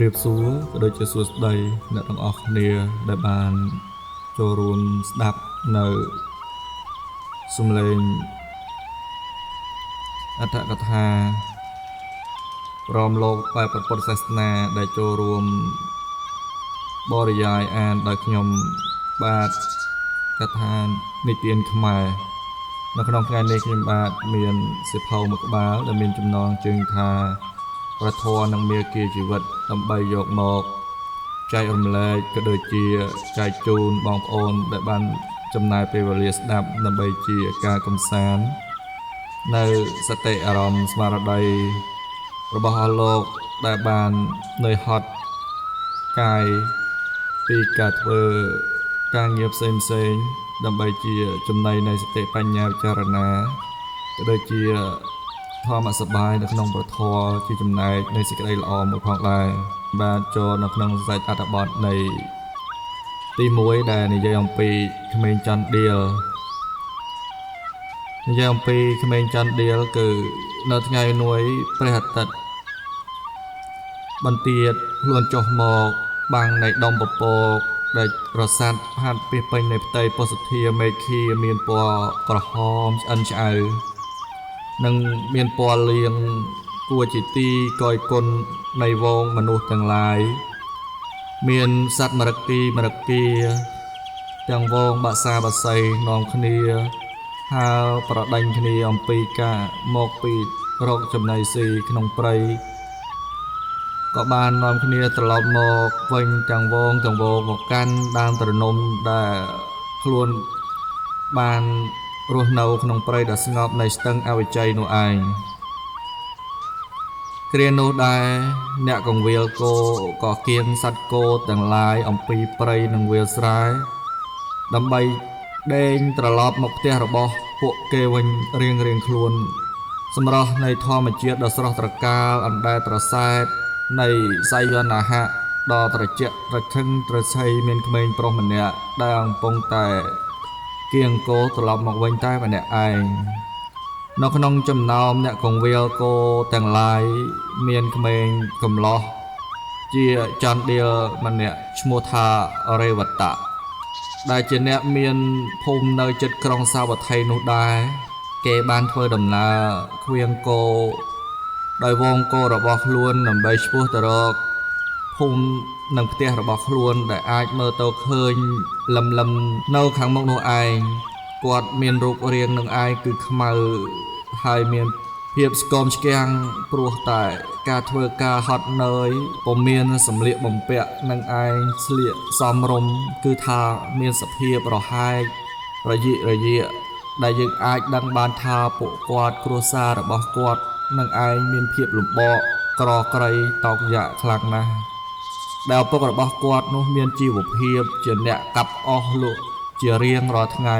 រាបសួរក៏ដូចជាសួស្តីអ្នកទាំងអស់គ្នាដែលបានចូលរួមស្ដាប់នៅសំឡេងអត្ថកថាព្រមលោកបែបពុទ្ធសាសនាដែលចូលរួមបរិយាយអានដោយខ្ញុំបាទកថានិទានខ្មែរនៅក្នុងថ្ងៃនេះខ្ញុំបាទមានសៀវភៅមួយក្បាលដែលមានចំណងជើងថាព្រះធម៌និងមាគ៌ាជីវិតដើម្បីយកមកចែករំលែកក៏ដូចជាចែកជូនបងប្អូនដែលបានចំណាយពេលវេលាស្ដាប់ដើម្បីជាការកំសាន្តនៅសតិអារម្មណ៍ស្មារតីរបស់អស់លោកដែលបាននឿយហត់កាយពីការធ្វើការងារផ្សេងៗដើម្បីជាចំណីនៃសតិបញ្ញាវិចារណាក៏ដូចជាធម៌សប្បាយនៅក្នុងព្រះធម៌ជាចំណែកនៃសេចក្តីល្អមួយផងដែរបាទចូលនៅក្នុងសាច់អត្ថបទនៃទី1ដែលនិយាយអំពីក្មេងចន្ទដៀលនិយាយអំពីក្មេងចន្ទដៀលគឺនៅថ្ងៃមួយព្រះអាទិត្យបន្ទាតខ្លួនចុះមកបាំងនៃដុំពពកដែលរសាត់ផាត់ពីពេញនៃផ្ទៃពុសធាមេឃាមានពណ៌ក្រហមឆ្អិនឆ្អៅនិងមានពណ៌លៀងគួរជាទីកយគុណនៃវងមនុស្សទាំងឡាយមានសត្វមរគីមរគាទាំងវងបាសាបាសីនាំគ្នាហើប្រដេញគ្នាអំពីការមកពីរកចំណីស៊ីក្នុងព្រៃក៏បាននាំគ្នាត្រឡប់មកវិញទាំងវងទាំងវងមកកាន់ដើមទ្រនំដែលខ្លួនបានរស់នៅក្នុងព្រៃដ៏ស្ងប់នៃស្ទឹងអវិជ័យនោះឯងគ្រានោះដែរអ្នកកងវិលគោក៏គៀងសត្វគោទាំងឡាយអំពីព្រៃនិងវាលស្រែដើម្បីដេញត្រឡប់មកផ្ទះរបស់ពួកគេវិញរៀងៗខ្លួនសម្រស់នៃធម្មជាតិដ៏ស្រស់ត្រកាលអណ្ដែតត្រសែតនៃសយនហៈដ៏ត្រជាក់ត្រឈឹងត្រឆៃមានក្មេងប្រុសម្នាក់ដែលកំពុងតែគៀងគោត្រឡប់មកវិញតែម្នាក់ឯងនៅក្នុងចំណោមអ្នកកងវិលគោទាំងឡាយមានក្មេងកំឡោះជាចន្ទដៀលម្នាក់ឈ្មោះថារេវតៈដែលជាអ្នកមានភូមិនៅជិតក្រុងសាវត្ថីនោះដែរគេបានធ្វើដំណើរឃ្វៀងគោដោយវងគោរបស់ខ្លួនដើម្បីឆ្ពោះទៅរកភូមិនិងផ្ទះរបស់ខ្លួនដែលអាចមើលទៅឃើញលឹមលឹមនៅខាងមុខនោះឯងគាត់មានរូបរាងនឹងឯងគឺខ្មៅហើយមានភាពស្គមស្គាំងព្រោះតែការធ្វើការហត់នឿយពុំមានសម្លៀកបំពាក់នឹងឯងស្លៀកសមរម្យគឺថាមានសភាពរហែករយិរយៈដែលយើងអាចដឹងបានថាពួកគាត់គ្រួសាររបស់គាត់នឹងឯងមានភាពលំបាកក្រក្រៃតោកយ៉ាក់ខ្លាំងណាស់ដែលឪពុករបស់គាត់នោះមានជីវភាពជាអ្នកកាប់អស់លក់ជារៀងរាល់ថ្ងៃ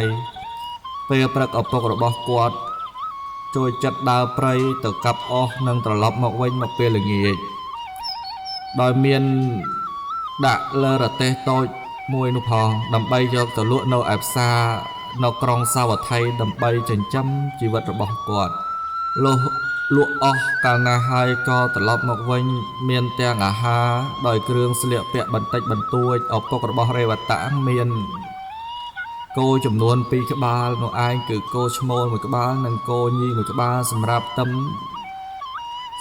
ពេលព្រឹកឪពុករបស់គាត់ចូលចិត្តដើរព្រៃទៅកាប់អស់និងត្រឡប់មកវិញនៅពេលល្ងាចដោយមានដាក់លើរទេះតូចមួយនោះផងដើម្បីយកទៅលក់នៅឯផ្សារនៅក្រុងសាវត្ថីដើម្បីចិញ្ចឹមជីវិតរបស់គាត់លុះលក់អស់កាលណាហើយក៏ត្រឡប់មកវិញមានទាំងអាហារដោយគ្រឿងស្លៀកពាក់បន្តិចបន្តួចឪពុករបស់រេវតៈមានគោចំនួន2ក្បាលនោះឯងគឺគោឈ្មោលមួយក្បាលនិងគោញីមួយក្បាលសម្រាប់ទឹម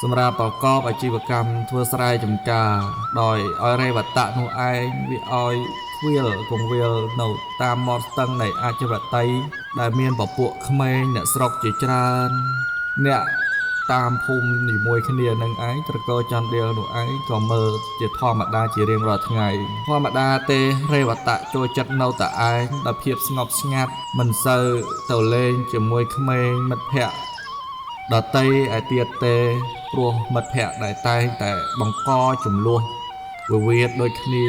សម្រាប់ប្រកបអាជីវកម្មធ្វើស្រែចម្ការដោយឲ្យរេវតៈនោះឯងវាឲ្យខ្វៀលគង្វាលនៅតាមមាត់ស្ទឹងនៃអាជីវតីដែលមានពពួកក្មេងអ្នកស្រុកជាច្រើនអ្នកតាមភូមិជាមួយគ្នានឹងឯងត្រកូលចន្ទដៀលនោះឯងក៏មើលជាធម្មតាជារៀងរាល់ថ្ងៃធម្មតាទេរេវតៈចូលចិត្តនៅតែឯងដោយភាពស្ងប់ស្ងាត់មិនសូវទៅលេងជាមួយក្មេងមិត្តភក្តិដតីឯទៀតទេព្រោះមិត្តភក្តិដែលតែងតែបង្កចំនួនវិវាទដូចគ្នា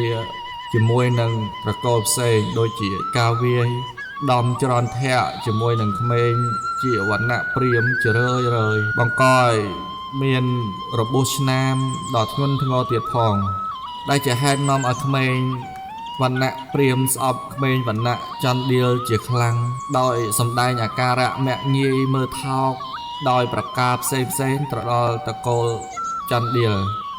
ជាមួយនឹងត្រកូលផ្សេងដូចជាការវាយដំច្រន់ធាក់ជាមួយនឹងក្មេងជាវណ្ណៈព្រាមជារឿយរឿយបង្កឲ្យមានរបួសឆ្នាមដ៏ធ្ងន់ធ្ងរទៀតផងដែលជាហេតុនាំឲ្យក្មេងវណ្ណៈព្រាមស្អប់ក្មេងវណ្ណៈចន្ទដៀលជាខ្លាំងដោយសម្ដែងអាការៈមាក់ងាយមើលថោកដោយប្រការផ្សេងផ្សេងត្រដល់តកូលចន្ទដៀល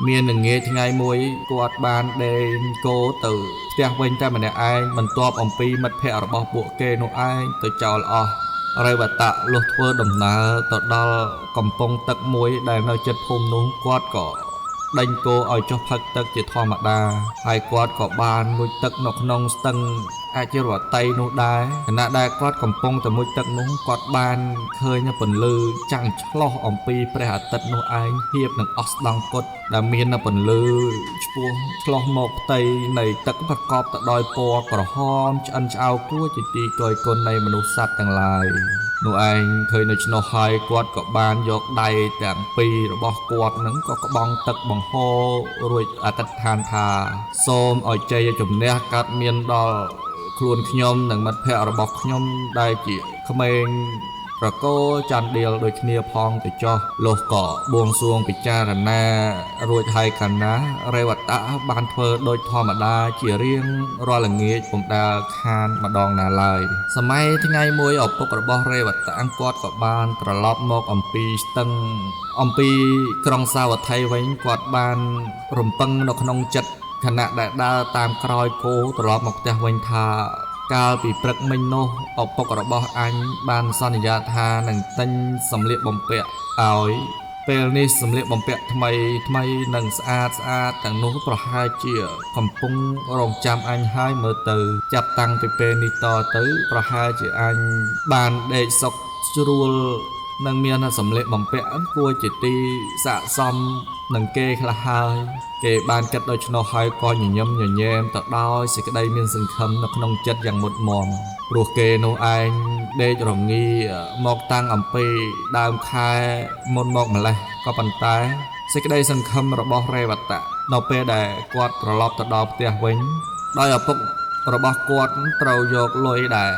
មានល្ងាចថ្ងៃមួយគាត់បានដេញគោទៅផ្ទះវិញតែម្នាក់ឯងបន្ទាប់អំពីមិត្តភក្តិរបស់ពួកគេនោះឯងទៅចោលអស់រេវតៈលុះធ្វើដំណើរទៅដល់កំពង់ទឹកមួយដែលនៅជិតភូមិនោះគាត់ក៏ដេញគោឲ្យចុះផឹកទឹកជាធម្មតាហើយគាត់ក៏បានមុជទឹកនៅក្នុងស្ទឹងអចិរវតីនោះដែរខណៈដែលគាត់កំពុងតែមុជទឹកនោះគាត់បានឃើញពន្លឺចាំងឆ្លុះអំពីព្រះអាទិត្យនោះឯងហៀបនឹងអស់ស្ដង់គត់ដែលមានពន្លឺឆ្ពោះឆ្លុះមកផ្ទៃនៃទឹកប្រកបទៅដោយពណ៌ក្រហមឆ្អិនឆ្អៅគួរជាទីគយគន់នៃមនុស្សសត្វទាំងឡាយនោះឯងឃើញដូច្នោះហើយគាត់ក៏បានយកដៃទាំងពីររបស់គាត់នឹងក៏ក្បង់ទឹកបង្ហូររួចអធិដ្ឋានថាសូមឲ្យជ័យជំនះកើតមានដល់ខ្លួនខ្ញុំនិងមិត្តភក្តិរបស់ខ្ញុំដែលជាក្មេងប្រកោចន្ទដៀលដូចគ្នាផងទៅចោះលុះក៏បួងសួងពិចារណារួចហើយកាលណារេវតៈបានធ្វើដូចធម្មតាជារៀងរាល់ល្ងាចពុំដែលខានម្ដងណាឡើយសម័យថ្ងៃមួយឪពុករបស់រេវតៈគាត់ក៏បានត្រឡប់មកអំពីស្ទឹងអំពីក្រុងសាវត្ថីវិញគាត់បានរំពឹងនៅក្នុងចិត្តខណៈដែលដើរតាមក្រោយគោត្រឡប់មកផ្ទះវិញថាកាលពីព្រឹកមិញនោះឪពុករបស់អញបានសន្យាថានឹងទិញសម្លៀកបំពាក់ឲ្យពេលនេះសម្លៀកបំពាក់ថ្មីថ្មីនិងស្អាតស្អាតទាំងនោះប្រហែលជាកំពុងរងចាំអញហើយមើលទៅចាប់តាំងពីពេលនេះតទៅប្រហែលជាអញបានដេកសុខស្រួលនឹងមានសម្លៀកបំពាក់គួរជាទីស័ក្តិសមនឹងគេខ្លះហើយគេបានគិតដូច្នោះហើយក៏ញញឹមញញែមទៅដោយសេចក្តីមានសង្ឃឹមនៅក្នុងចិត្តយ៉ាងមុតមមព្រោះគេនោះឯងដេករងាមកតាំងអំពីដើមខែមុនមកម្លេះក៏ប៉ុន្តែសេចក្តីសង្ឃឹមរបស់រេវតៈនៅពេលដែលគាត់ត្រឡប់ទៅដល់ផ្ទះវិញដោយឪពុករបស់គាត់ត្រូវយកលុយដែល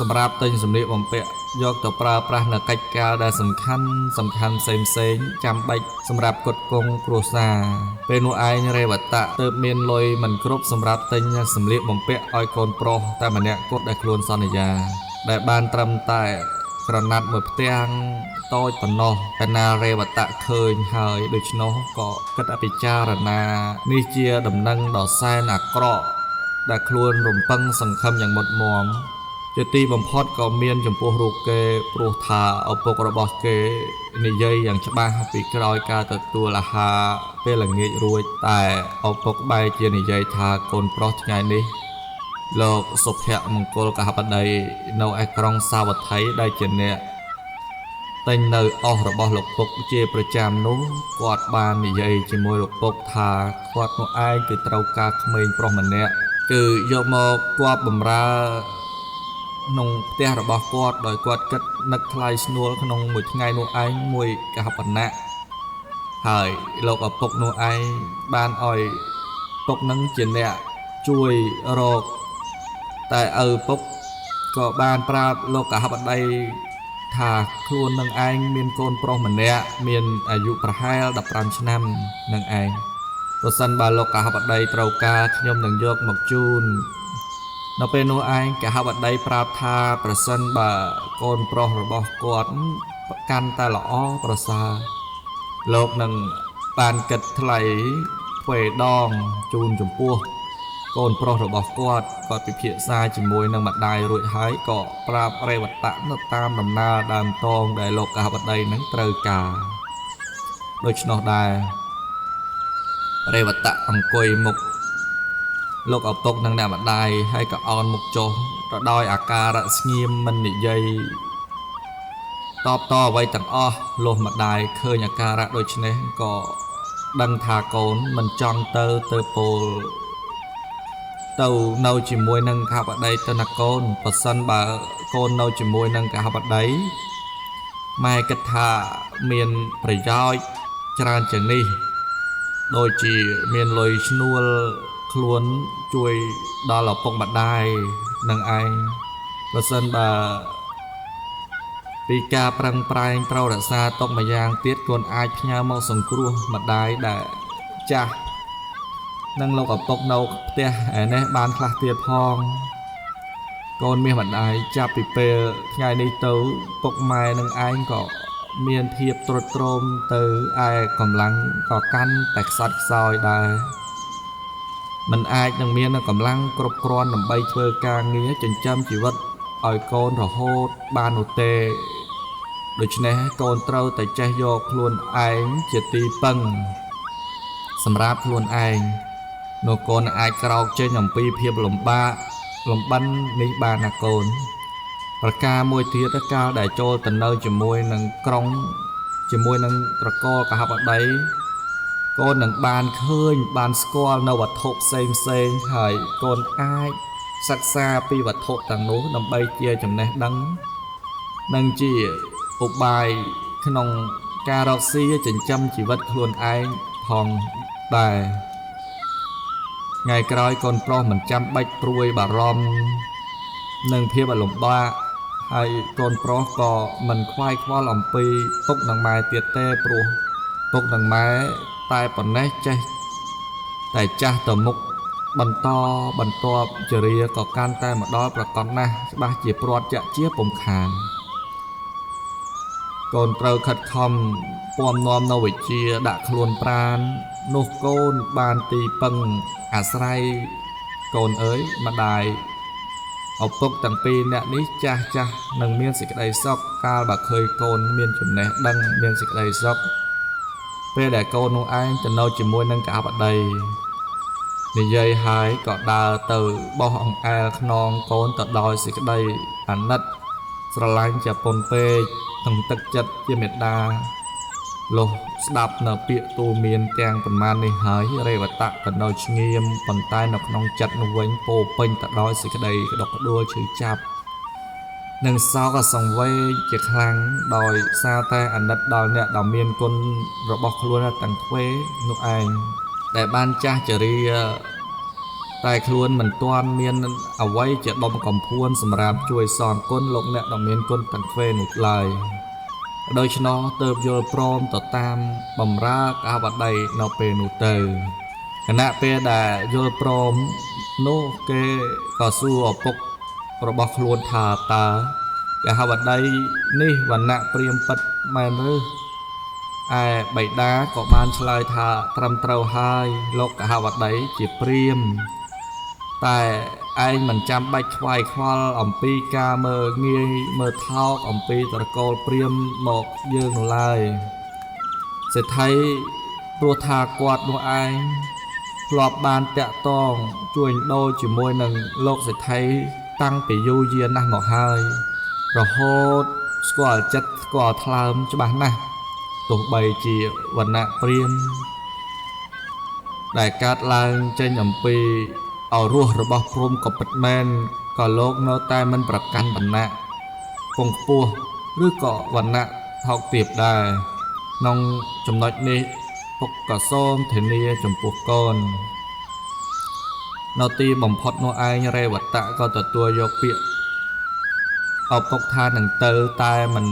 សម្រាប់ទិញសម្លៀកបំពាក់យកទៅប្រើប្រាស់នៅកិច្ចការដែលសំខាន់សំខាន់ផ្សេងផ្សេងចាំបាច់សម្រាប់ផ្គត់ផ្គង់គ្រួសារពេលនោះឯងរេវតៈទើបមានលុយមិនគ្រប់សម្រាប់ទិញសម្លៀកបំពាក់ឲ្យកូនប្រុសតែម្នាក់គត់ដែលខ្លួនសន្យាដែលបានត្រឹមតែក្រណាត់មួយផ្ទាំងតូចប៉ុណ្ណោះកាលណារេវតៈឃើញហើយដូច្នោះក៏គិតអភិចារណានេះជាដំណឹងដ៏សែនអាក្រក់ដែលខ្លួនរំពឹងសង្ឃឹមយ៉ាងមុតមមជាទីបំផុតក៏មានចំពោះរូបគេព្រោះថាឪពុករបស់គេនិយាយយ៉ាងច្បាស់ពីក្រោយការទទួលអាហារពេលល្ងាចរួចតែឪពុកបែរជានិយាយថាកូនប្រុសថ្ងៃនេះលោកសុភមង្គលកហបតីនៅឯក្រុងសាវត្ថីដែលជាអ្នកទិញនៅអស់របស់លោកពុកជាប្រចាំនោះគាត់បាននិយាយជាមួយលោកពុកថាគាត់នោះឯងគឺត្រូវការក្មេងប្រុសម្នាក់គឺយកមកគប់បម្រើក្នុងផ្ទះរបស់គាត់ដោយគាត់គិតនឹកថ្លៃស្នួលក្នុងមួយថ្ងៃនោះឯងមួយកហបណៈហើយលោកឪពុកនោះឯងបានឲ្យពុកនឹងជាអ្នកជួយរកតែឪពុកក៏បានប្រាប់លោកកហបតីថាខ្លួននឹងឯងមានកូនប្រុសម្នាក់មានអាយុប្រហែល15ឆ្នាំនឹងឯងប្រសិនបើលោកកហបតីត្រូវការខ្ញុំនឹងយកមកជូននៅពេលនោះឯងកហបតីប្រាប់ថាប្រសិនបើកូនប្រុសរបស់គាត់កាន់តែល្អប្រសើរលោកនឹងបានគិតថ្លៃទ្វេដងជូនចំពោះកូនប្រុសរបស់គាត់គាត់ពិភាក្សាជាមួយនឹងម្ដាយរួចហើយក៏ប្រាប់រេវតៈនៅតាមដំណើរដើមតងដែលលោកកហបតីនឹងត្រូវការដូច្នោះដែររេវតៈអង្គុយមុខលោកឪពុកនិងអ្នកម្ដាយហើយក៏អោនមុខចុះទៅដោយអាការៈស្ងៀមមិននិយាយតបតអ្វីទាំងអស់លុះម្ដាយឃើញអាការៈដូច្នេះក៏ដឹងថាកូនមិនចង់ទៅទៅពោលទៅនៅជាមួយនឹងកហបតីទៅណាកូនប្រសិនបើកូននៅជាមួយនឹងកហបតីម៉ែគិតថាមានប្រយោជន៍ច្រើនជាងនេះដូចជាមានលុយឈ្នួលខ្លួនជួយដល់ឪពុកម្ដាយនឹងឯងប្រសិនបើពីការប្រឹងប្រែងត្រូវរក្សាទុកម្យ៉ាងទៀតកូនអាចផ្ញើមកសង្គ្រោះម្ដាយដែលចាស់និងលោកឪពុកនៅផ្ទះឯនេះបានខ្លះទៀតផងកូនមាសម្ដាយចាប់ពីពេលថ្ងៃនេះទៅពុកម៉ែនឹងឯងក៏ មានភាពទ្រុឌទ្រោមទៅឯកម្លាំងក៏កាន់តែខ្សត់ខ្សោយដែរមិនអាចនឹងមានកម្លាំងគ្រប់គ្រាន់ដើម្បីធ្វើការងារចិញ្ចឹមជីវិតឲ្យកូនរហូតបាននោះទេដូច្នេះកូនត្រូវតែចេះយកខ្លួនឯងជាទីពឹងសម្រាប់ខ្លួនឯងនោះកូនអាចក្រោកចេញអំពីភាពលំបាកលំបិននេះបានណាកូនប្រការមួយទៀតកាលដែលចូលទៅនៅជាមួយនឹងក្រុងជាមួយនឹងត្រកូលកហបតីកូននឹងបានឃើញបានស្គាល់នៅវត្ថុផ្សេងផ្សេងហើយកូនអាចសិក្សាពីវត្ថុទាំងនោះដើម្បីជាចំណេះដឹងនិងជាឧបាយក្នុងការរកស៊ីចិញ្ចឹមជីវិតខ្លួនឯងផងដែរថ្ងៃក្រោយកូនប្រុសមិនចាំបាច់ព្រួយបារម្ភនឹងភាពលំបាកហើយកូនប្រុសក៏មិនខ្វាយខ្វល់អំពីពុកនិងម៉ែទៀតទេព្រោះពុកនិងម៉ែតែប៉ុណ្ណេះចេះតែចាស់ទៅមុខបន្តបន្ទាប់ជរាក៏កាន់តែមកដល់ប្រកបណាស់ច្បាស់ជាព្រាត់ជាក់ជាពុំខានកូនត្រូវខិតខំពំនាំនៅវិជ្ជាដាក់ខ្លួនប្រាណនោះកូនបានទីពឹងអាស្រ័យកូនអើយម្ដាយឪពុកទាំងពីរអ្នកនេះចាស់ចាស់នឹងមានសេចក្តីសុខកាលបើឃើញកូនមានចំណេះដឹងមានសេចក្តីសុខពេលដែលកូននោះឯងទៅនៅជាមួយនឹងកហបតីនិយាយហើយក៏ដើរទៅបោះអង្អែលខ្នងកូនទៅដោយសេចក្តីអាណិតស្រឡាញ់ជាពន់ពេកទាំងទឹកចិត្តជាមេត្តាលុះស្ដាប់នៅពាក្យទូមានទាំងប៉ុន្មាននេះហើយរេវតៈក៏នៅឈ្ងៀមប៉ុន្តែនៅក្នុងចិត្តនោះវិញពោពេញទៅដោយសេចក្តីក្តុកក្តួលឈឺចាប់និងសោកសង្វេគជាខ្លាំងដោយសារតែអាណិតដល់អ្នកដ៏មានគុណរបស់ខ្លួនទាំងទ្វេនោះឯងដែលបានចាស់ជរាតែខ្លួនមិនទាន់មានអ្វីជាដុំកំភួនសម្រាប់ជួយសងគុណលោកអ្នកដ៏មានគុណទាំងទ្វេនោះឡើយដូច្នោះទើបយល់ព្រមទៅតាមបំរើកហបតីនៅពេលនោះទៅខណៈពេលដែលយល់ព្រមនោះគេក៏សួរឪពុករបស់ខ្លួនថាតើកហបតីនេះវណ្ណៈព្រាហ្មណ៍ពិតមែនឬឯបិតាក៏បានឆ្លើយថាត្រឹមត្រូវហើយលោកកហបតីជាព្រាហ្មណ៍តែឯងមិនចាំបាច់ខ្វាយខ្វល់អំពីការមើលងាយមើលថោកអំពីត្រកូលព្រាហ្មណ៍មកយើងនោះឡើយសេដ្ឋីព្រោះថាគាត់នោះឯងធ្លាប់បានតាក់ទងជួញដូរជាមួយនឹងលោកសេដ្ឋីតាំងពីយូរយារណាស់មកហើយរហូតស្គាល់ចិត្តស្គាល់ថ្លើមច្បាស់ណាស់ទោះបីជាវណ្ណៈព្រាហ្មណ៍ដែលកើតឡើងចេញអំពីអរសរបស់ព្រំក៏ពិតមែនក៏លោកនៅតែមិនប្រកាន់វណ្ណៈពងខ្ពស់ឬក៏វណ្ណៈថោកទាបដែរក្នុងចំណុចនេះពុកក៏សូមធានាចំពោះកូននៅទីបំផុតនោះឯងរេវតៈក៏ទទួលយកពាក្យឪពុកថានឹងទៅតែមិន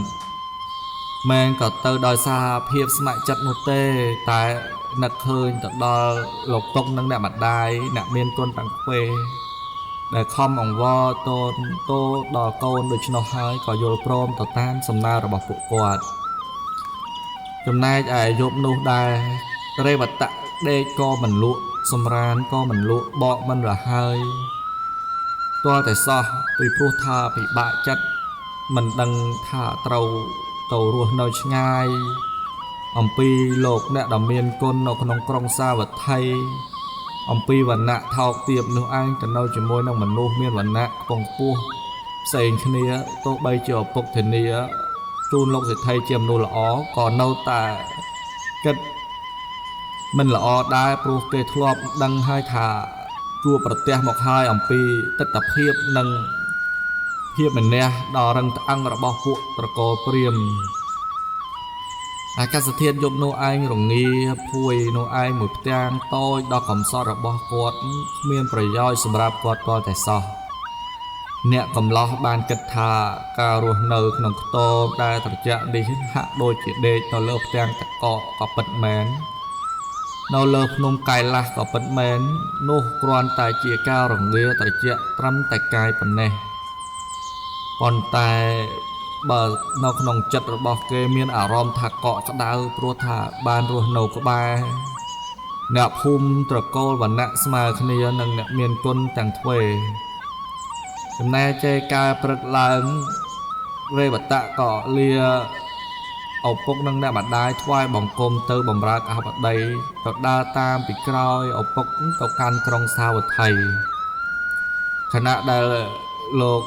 មែនក៏ទៅដោយសារភាពស្ម័គ្រចិត្តនោះទេតែនឹកឃើញទៅដល់លោកពុកនិងអ្នកម្ដាយអ្នកមានគុណទាំងទ្វេដែលខំអង្វរតូនតូដល់កូនដូច្នោះហើយក៏យល់ព្រមទៅតាមសំណើរបស់ពួកគាត់ចំណែកឯយប់នោះដែររេវតៈដេកក៏មិនលក់សម្រានក៏មិនលក់បកមិនរហើយទាល់តែសោះពីព្រោះថាពិបាកចិត្តមិនដឹងថាត្រូវទៅរស់នៅឆ្ងាយអំពីលោកអ្នកដ៏មានគុណនៅក្នុងក្រុងសាវត្ថីអំពីវណ្ណៈថោកទាបនោះឯងទៅនៅជាមួយនឹងមនុស្សមានវណ្ណៈខ្ពង់ខ្ពស់ផ្សេងគ្នាទោះបីជាឪពុកធានាជូនលោកសេដ្ឋីជាមនុស្សល្អក៏នៅតែគិតមិនល្អដែរព្រោះគេធ្លាប់ដឹងហើយថាជួបប្រទះមកហើយអំពីទិដ្ឋភាពនិងភាពមនះដ៏រឹងត្អឹងរបស់ពួកត្រកូលព្រាហ្មណ៍អាកាសធាតុយប់នោះឯងរងាភួយនោះឯងមួយផ្ទាំងតូចដល់កំសត់របស់គាត់គ្មានប្រយោជន៍សម្រាប់គាត់ទាល់តែសោះអ្នកកំឡោះបានគិតថាការរស់នៅក្នុងខ្ទមដែលត្រជាក់នេះហាក់ដូចជាដេកនៅលើផ្ទាំងទឹកកកក៏ពិតមែននៅលើភ្នំកៃឡាស់ក៏ពិតមែននោះគ្រាន់តែជាការរងាត្រជាក់ត្រឹមតែកាយប៉ុណ្ណេះប៉ុន្តែ បើនៅក្នុងចិត្តរបស់គេមានអារម្មណ៍ថាកក់ក្ដៅព្រោះថាបានរស់នៅក្បែរអ្នកភូមិត្រកូលវណ្ណៈស្មើគ្នានឹងអ្នកមានគុណទាំងទ្វេចំណែកចេកែព្រឹកឡើងរេវតៈក៏លាឪពុកនិងអ្នកម្ដាយថ្វាយបង្គំទៅបម្រើកហបតីទៅដើរតាមពីក្រោយឪពុកទៅកាន់ក្រុងសាវត្ថីខណៈដែលលោក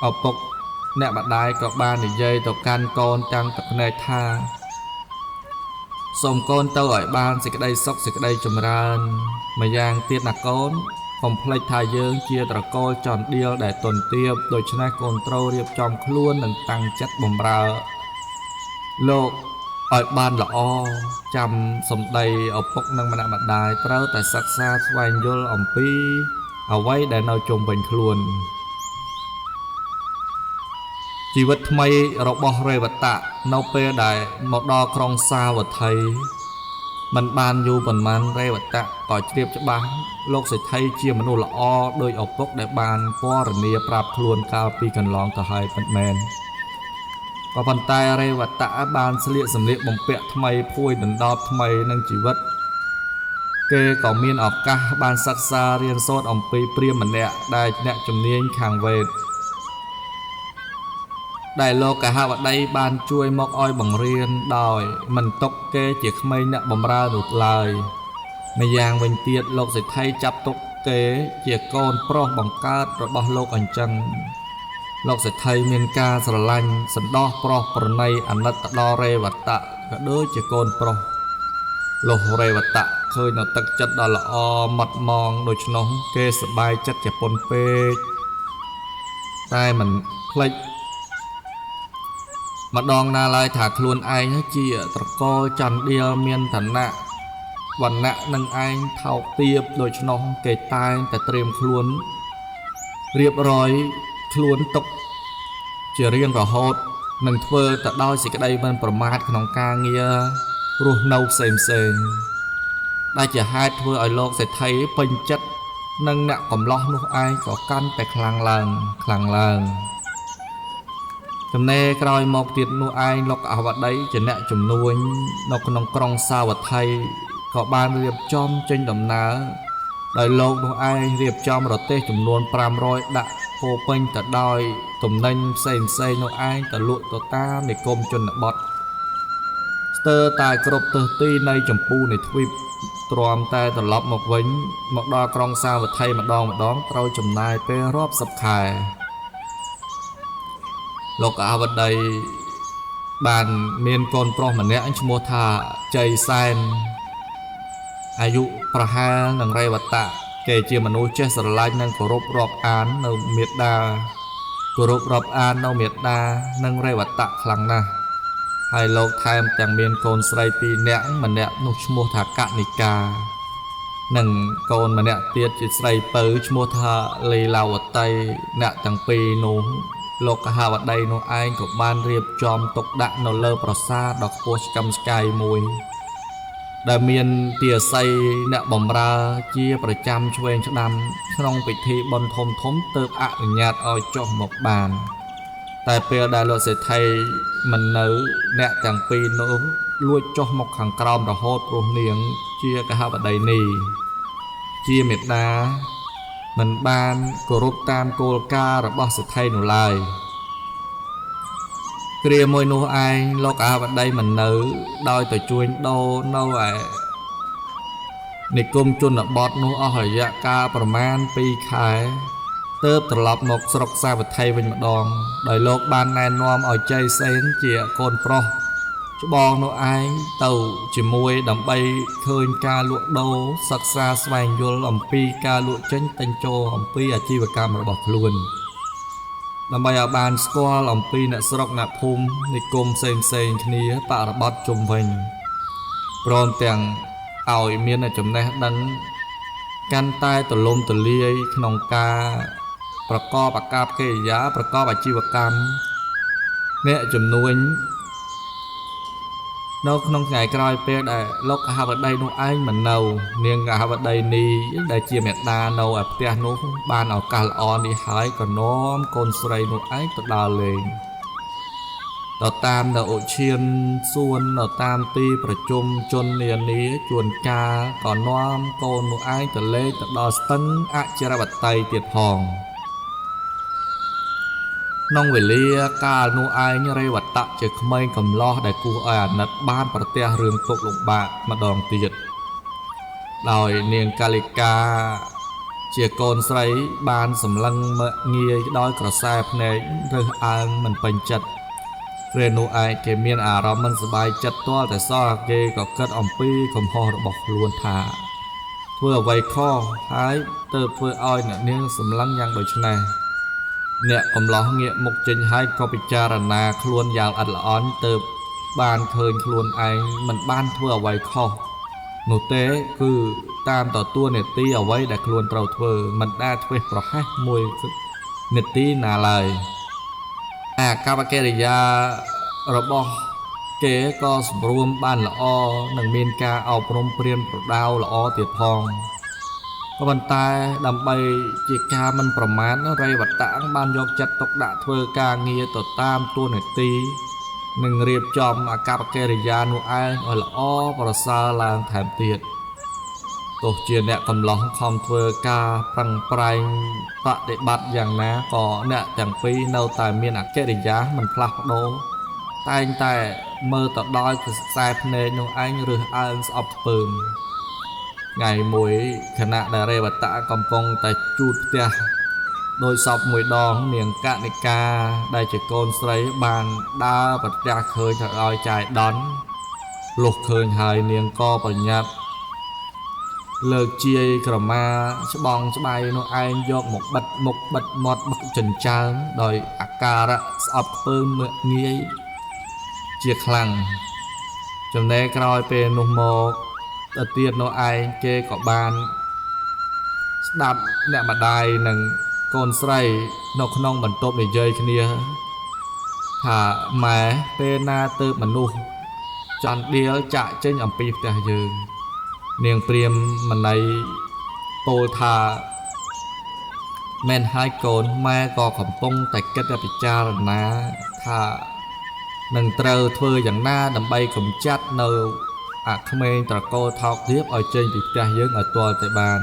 ឪពុកអ្នកម្ដាយក៏បាននិយាយទៅកាន់កូនទាំងទឹកភ្នែកថាសូមកូនទៅឲ្យបានសេចក្តីសុខសេចក្តីចម្រើនម្យ៉ាងទៀតណាកូនកុំភ្លេចថាយើងជាត្រកូលចន្ទៀលដែលទន់ទាបដូច្នេះកូនត្រូវរៀបចំខ្លួននិងតាំងចិត្តបម្រើលោកឲ្យបានល្អចាំសម្ដីឪពុកនិងម្នាក់ម្ដាយត្រូវតែសិក្សាស្វែងយល់អំពីអ្វីដែលនៅជុំវិញខ្លួនជីវិតថ្មីរបស់រេវតៈនៅពេលដែលមកដល់ក្រុងសាវត្ថីមិនបានយូរប៉ុន្មានរេវតៈក៏ជ្រាបច្បាស់លោកសេដ្ឋីជាមនុស្សល្អដោយឪពុកដែលបានពណ៌នាប្រាប់ខ្លួនកាលពីកន្លងទៅហើយពិតមែនក៏ប៉ុន្តែរេវតៈបានស្លៀកសម្លៀកបំពាក់ថ្មីភួយដណ្ដប់ថ្មីនឹងជីវិតគេក៏មានឱកាសបានសិក្សារៀនសូត្រអំពីព្រាហ្មណ៍ម្នាក់ដែលអ្នកជំនាញខាងវេទដែលលោកកហវតីបានជួយមកឲ្យបង្រៀនដោយមិនຕົកគេជាក្មេងអ្នកបម្រើនោះឡើយម្យ៉ាងវិញទៀតលោកសេដ្ឋីចាប់ទុកគេជាកូនប្រុសបង្កើតរបស់លោកអញ្ចឹងលោកសេដ្ឋីមានការស្រឡាញ់សន្តោសប្រុសប្រណីអាណិតទៅដល់រេវតៈក៏ដូចជាកូនប្រុសលោះរេវតៈឃើញនៅទឹកចិត្តដ៏ល្អម៉ត់មងដូច្នោះគេសប្បាយចិត្តជាពន់ពេកតែមិនភ្លេចម្ដងណាឡើយថាខ្លួនឯងជាត្រកូលចន្ទៀលមានឋានៈវណ្ណៈនឹងឯងថោកទាបដូច្នោះគេតែងតែត្រៀមខ្លួនរៀបរយខ្លួនទុកជារៀងរហូតនឹងធ្វើទៅដោយសេចក្តីមិនប្រមាទក្នុងការងាររស់នៅផ្សេងផ្សេងដែលជាហេតុធ្វើឲ្យលោកសេដ្ឋីពេញចិត្តនិងអ្នកកំឡោះនោះឯងក៏កាន់តែខ្លាំងឡើងខ្លាំងឡើងចំណែកក្រោយមកទៀតនោះឯងលោកអវតីជាអ្នកជំនួញនៅក្នុងក្រុងសាវត្ថីក៏បានរៀបចំចេញដំណើរដោយលោកនោះឯងរៀបចំរទេះចំនួន500ដាក់ពោពេញទៅដោយទំនិញផ្សេងផ្សេងនោះឯងទៅលក់ទៅតាមនិគមជនបទស្ទើរតែគ្រប់ទិសទីនៃចម្ពូនៃទ្វីបទ្រាំតែត្រឡប់មកវិញមកដល់ក្រុងសាវត្ថីម្ដងម្ដងត្រូវចំណាយពេលរាប់សិបខែលោកអវតីបានមានកូនប្រុសម្នាក់ឈ្មោះថាជ័យសែនអាយុប្រហែលនឹងរេវតៈគេជាមនុស្សចេះស្រឡាញ់និងគោរពរាប់អាននៅមេដាគោរពរាប់អាននៅមេដានិងរេវតៈខ្លាំងណាស់ហើយលោកថែមទាំងមានកូនស្រីពីរនាក់ម្នាក់នោះឈ្មោះថាកនិកានិងកូនម្នាក់ទៀតជាស្រីពៅឈ្មោះថាលីឡាវតីអ្នកទាំងពីរនោះលោកកហវតីនោះឯងក៏បានរៀបចំទុកដាក់នៅលើប្រាសាទដ៏ខ្ពស់ឆ្កឹមឆ្កៃមួយដែលមានទាស័យអ្នកបម្រើជាប្រចាំឆ្វេងស្ដាំក្នុងពិធីបុណ្យធំធំទើបអនុញ្ញាតឲ្យចុះមកបានតែពេលដែលលោកសេដ្ឋីមិននៅអ្នកទាំងពីរនោះលួចចុះមកខាងក្រោមរហូតព្រោះនាងជាកហវតីនេះជាមេដាមិនបានគោរពតាមគោលការណ៍របស់សេដ្ឋីនោះឡើយគ្រាមួយនោះឯងលោកអវតីមិននៅដោយទៅជួញដូរនៅឯនិគមជនបទនោះអស់រយៈកាលប្រមាណ2ខែទើបត្រឡប់មកស្រុកសាវត្ថីវិញម្ដងដោយលោកបានណែនាំឲ្យជ័យសេនជាកូនប្រុសច្បងនោះឯងទៅជាមួយដើម្បីឃើញការលក់ដូរសិក្សាស្វែងយល់អំពីការលក់ចេញទិញចូលអំពីអាជីវកម្មរបស់ខ្លួនដើម្បីឲ្យបានស្គាល់អំពីអ្នកស្រុកអ្នកភូមិនិគមផ្សេងផ្សេងគ្នាបរិបទជុំវិញព្រមទាំងឲ្យមានចំណេះដឹងកាន់តែទូលំទូលាយក្នុងការប្រកបអាកប្បកិរិយាប្រកបអាជីវកម្មអ្នកជំនួញនៅក្នុងថ្ងៃក្រោយពេលដែលលោកកហវតីនោះឯងមិននៅនាងកហវតីនេះដែលជាមេដានៅឯផ្ទះនោះបានឱកាសល្អនេះហើយក៏នាំកូនស្រីនោះឯងទៅដើរលេង ទៅតាមនៅឧឈានសួននៅតាមទីប្រជុំជននានាជួនកាលក៏នាំកូននោះឯងទៅលេងទៅដល់ស្ទឹងអចិរវតីទៀតផងក្នុងវេលាកាលនោះឯងរេវតៈជាក្មេងកំឡោះដែលគួរឲ្យអាណិតបានប្រទះរឿងទុក្ខលំបាកម្ដងទៀតដោយនាងកាលិកាជាកូនស្រីបានសម្លឹងមើលងាយដោយក្រសែភ្នែករើសអើងមិនពេញចិត្តពេលនោះឯងគេមានអារម្មណ៍មិនសប្បាយចិត្តទាល់តែសោះគេក៏គិតអំពីកំហុសរបស់ខ្លួនថាធ្វើអ្វីខុសហើយទើបធ្វើឲ្យអ្នកនាងសម្លឹងយ៉ាងដូចនេះអ្នកកំឡោះងាកមុខចេញហើយក៏ពិចារណាខ្លួនយ៉ាងល្អិតល្អន់ទើបបានឃើញខ្លួនឯងមិនបានធ្វើអ្វីខុសនោះទេគឺតាមទទួលនេតិអ្វីដែលខ្លួនត្រូវធ្វើមិនដែលធ្វេសប្រហែសមួយនេតិណាឡើយអាកប្បកិរិយារបស់គេក៏សម្រួមបានល្អនិងមានការអប់រំព្រានប្រដៅល្អទៀតផងក៏ប៉ុន្តែដើម្បីជាការមិនប្រមាថរេវតៈបានយកចិត្តទុកដាក់ធ្វើការងារទៅតាមតួនាទីនិងរៀបចំអាកប្បកិរិយានោះឯងឲ្យល្អប្រសើរឡើងថែមទៀតទោះជាអ្នកកំឡោះខំធ្វើការប្រឹងប្រែងបដិបត្តិយ៉ាងណាក៏អ្នកទាំងពីរនៅតែមានអកិរិយាមិនផ្លាស់ប្ដូរតែងតែមើលទៅដោយខ្សែភ្នែកនោះឯងរើសអើងស្អប់ខ្ពើមថ្ងៃមួយខណៈដែលរេវតៈកំពុងតែជូតផ្ទះដោយសពមួយដងនាងកនិកាដែលជាកូនស្រីបានដើរប្រទះឃើញទៅឲ្យចាយដន់លុះឃើញហើយនាងក៏ប្រញាប់លើកជាយក្រមាច្បងច្បៃនោះឯងយកមកបិទមុខបិទមាត់បឹកចិញ្ចើមដោយអាការៈស្អប់ខ្ពើមមើលងាយជាខ្លាំងចំណែកក្រោយពេលនោះមកទៅទៀតនោះឯងគេក៏បានស្ដាប់អ្នកម្ដាយនិងកូនស្រីនៅក្នុងបន្ទប់និយាយគ្នាថាម៉ែពេលណាទើបមនុស្សចន្ទៀលចាក់ចេញអំពីផ្ទះយើងនាងព្រាមមណីពោលថាមែនហើយកូនម៉ែក៏កំពុងតែគិតតែពិចារណាថានឹងត្រូវធ្វើយ៉ាងណាដើម្បីកម្ចាត់នៅអាក្មេងត្រកូលថោកទាបឲ្យចេញពីផ្ទះយើងឲ្យទាល់តែបាន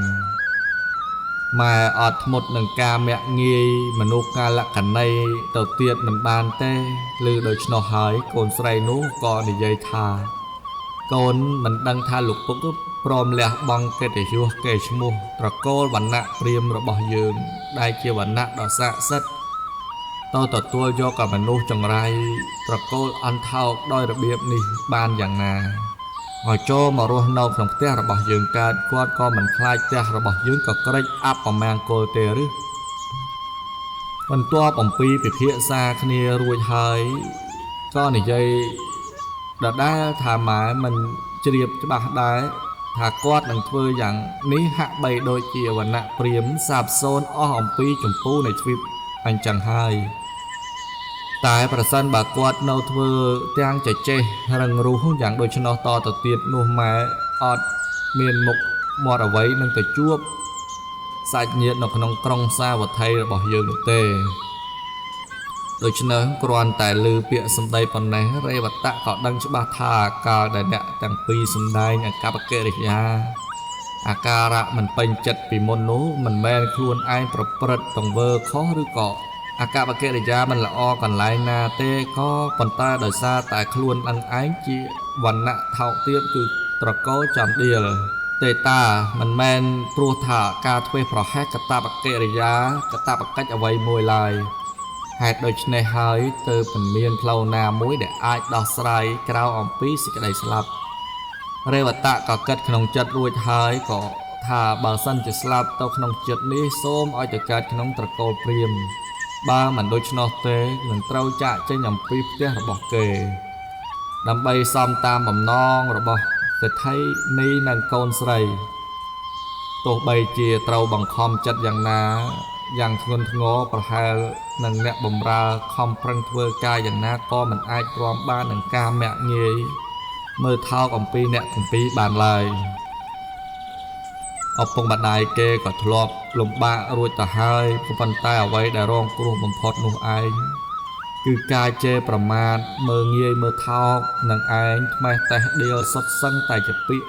ម៉ែអត់ធ្មត់នឹងការមាក់ងាយមនុស្សកាលកណីទៅទៀតមិនបានទេឬដូច្នោះហើយកូនស្រីនោះក៏និយាយថាកូនមិនដឹងថាលោកពុកព្រមលះបង់កិត្តិយសកេរ្តិ៍ឈ្មោះត្រកូលវណ្ណៈព្រាហ្មណ៍របស់យើងដែលជាវណ្ណៈដ៏ស័ក្តិសិទ្ធិទៅទទួលយកกับមនុស្សចង្រៃត្រកូលអន់ថោកដោយរបៀបនេះបានយ៉ាងណាឲ្យចូលមករស់នៅក្នុងផ្ទះរបស់យើងកើតគាត់ក៏មិនខ្លាចផ្ទះរបស់យើងក៏ក្រិចអពមង្គលទេឬបន្ទាប់អំពីពិភាក្សាគ្នារួចហើយក៏និយាយដដែលថាម៉ែមិនជ្រាបច្បាស់ដែរថាគាត់នឹងធ្វើយ៉ាងនេះហាក់បីដូចជាវណ្ណៈព្រាហ្មណ៍សាបសូន្យអស់អំពីចម្ពូនៃទ្វីបអញ្ចឹងហើយតែប្រសិនបើគាត់នៅធ្វើទាំងចេះចេះរឹងរូសយ៉ាងដូច្នោះតទៅទៀតនោះម៉ែអត់មានមុខមាត់អ្វីនឹងទៅជួបសាច់ញាតិនៅក្នុងក្រុងសាវត្ថីរបស់យើងនោះទេដូច្នេះគ្រាន់តែឮពាក្យសម្ដីប៉ុណ្ណេះរេវតៈក៏ដឹងច្បាស់ថាកាលដែលអ្នកទាំងពីរសម្ដែងអាកប្បកិរិយាអាការៈមិនពេញចិត្តពីមុននោះមិនមែនខ្លួនឯងប្រព្រឹត្តទង្វើខុសឬក៏អាកប្បកិរិយាមិនល្អកន្លែងណាទេក៏ប៉ុន្តែដោយសារតែខ្លួនឯងជាវណ្ណៈថោកទាបគឺត្រកូលចន្ទៀលទេតាមិនមែនព្រោះថាការធ្វេសប្រហែសកតបកិរិយាកតបកិច្ចអ្វីមួយឡើយហេតុដូច្នេះហើយទើបមិនមានផ្លូវណាមួយដែលអាចដោះស្រាយក្រៅអំពីសេចក្តីស្លាប់រេវតៈក៏គិតក្នុងចិត្តរួចហើយក៏ថាបើសិនជាស្លាប់ទៅក្នុងចិត្តនេះសូមឲ្យទៅកើតក្នុងត្រកូលព្រាហ្មណ៍បើមិនដូច្នោះទេនឹងត្រូវចាកចេញអំពីផ្ទះរបស់គេដើម្បីសមតាមបំណងរបស់សេដ្ឋីនីនិងកូនស្រីទោះបីជាត្រូវបង្ខំចិត្តយ៉ាងណាយ៉ាងធ្ងន់ធ្ងរប្រហែលនឹងអ្នកបម្រើខំប្រឹងធ្វើការយ៉ាងណាក៏មិនអាចទ្រាំបាននឹងការមាក់ងាយមើលថោកអំពីអ្នកទាំងពីរបានឡើយ ឪពុកម្ដាយគេក៏ធ្លាប់លំបាករួចទៅហើយប៉ុន្តែអ្វីដែលរងគ្រោះបំផុតនោះឯង គឺការជេរប្រមាថមើលងាយមើលថោកនឹងឯងត្មេះតេះដៀលសុទ្ធសឹងតែជាពាក្យ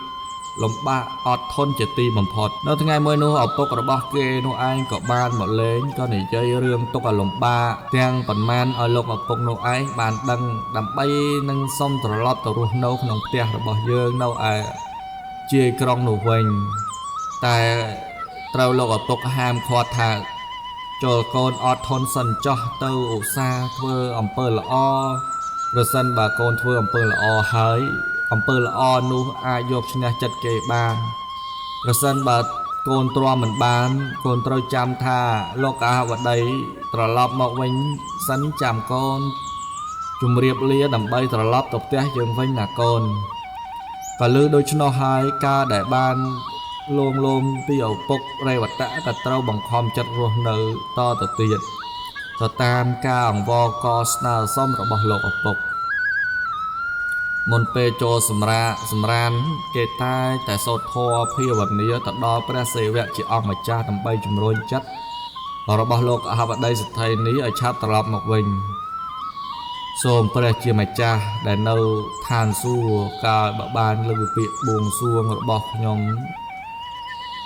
លំបាកអត់ធន់ជាទីបំផុតនៅថ្ងៃមួយនោះឪពុករបស់គេនោះឯងក៏បានមកលេងក៏និយាយរឿងទុក្ខលំបាកទាំងប៉ុន្មានឲ្យលោកឪពុកនោះឯងបានដឹងដើម្បីនឹងសុំត្រឡប់ទៅរស់នៅក្នុងផ្ទះរបស់យើងនៅឯជាយក្រុងនោះវិញតែត្រូវលោកឪពុកហាមឃាត់ថាចូលកូនអត់ធន់សិនចោះទៅឧស្សាហ៍ធ្វើអំពើល្អប្រសិនបើកូនធ្វើអំពើល្អហើយអំពើល្អនោះអាចយកឈ្នះចិត្តគេបានប្រសិនបើកូនទ្រាំមិនបានកូនត្រូវចាំថាលោកអហវតីត្រឡប់មកវិញសិនចាំកូនជម្រាបលាដើម្បីត្រឡប់ទៅផ្ទះយើងវិញណាកូនក៏ឮដូច្នោះហើយការដែលបានលងលោមពីឪពុករេវតៈក៏ត្រូវបង្ខំចិត្តរស់នៅតទៅទៀតទៅតាមការអង្វរកស្នើសុំរបស់លោកឪពុកមុនពេលចូលសម្រាកសម្រានគេតែតែសូត្រធម៌ភាវនាទៅដល់ព្រះសិវៈជាអង្គម្ចាស់ដើម្បីជំរុញចិត្តរបស់លោកអហវតីសេដ្ឋីនេះឲ្យឆាប់ត្រឡប់មកវិញសូមព្រះជាម្ចាស់ដែលនៅឋានសួគ៌កាលបើបានឮពាក្យបួងសួងរបស់ខ្ញុំ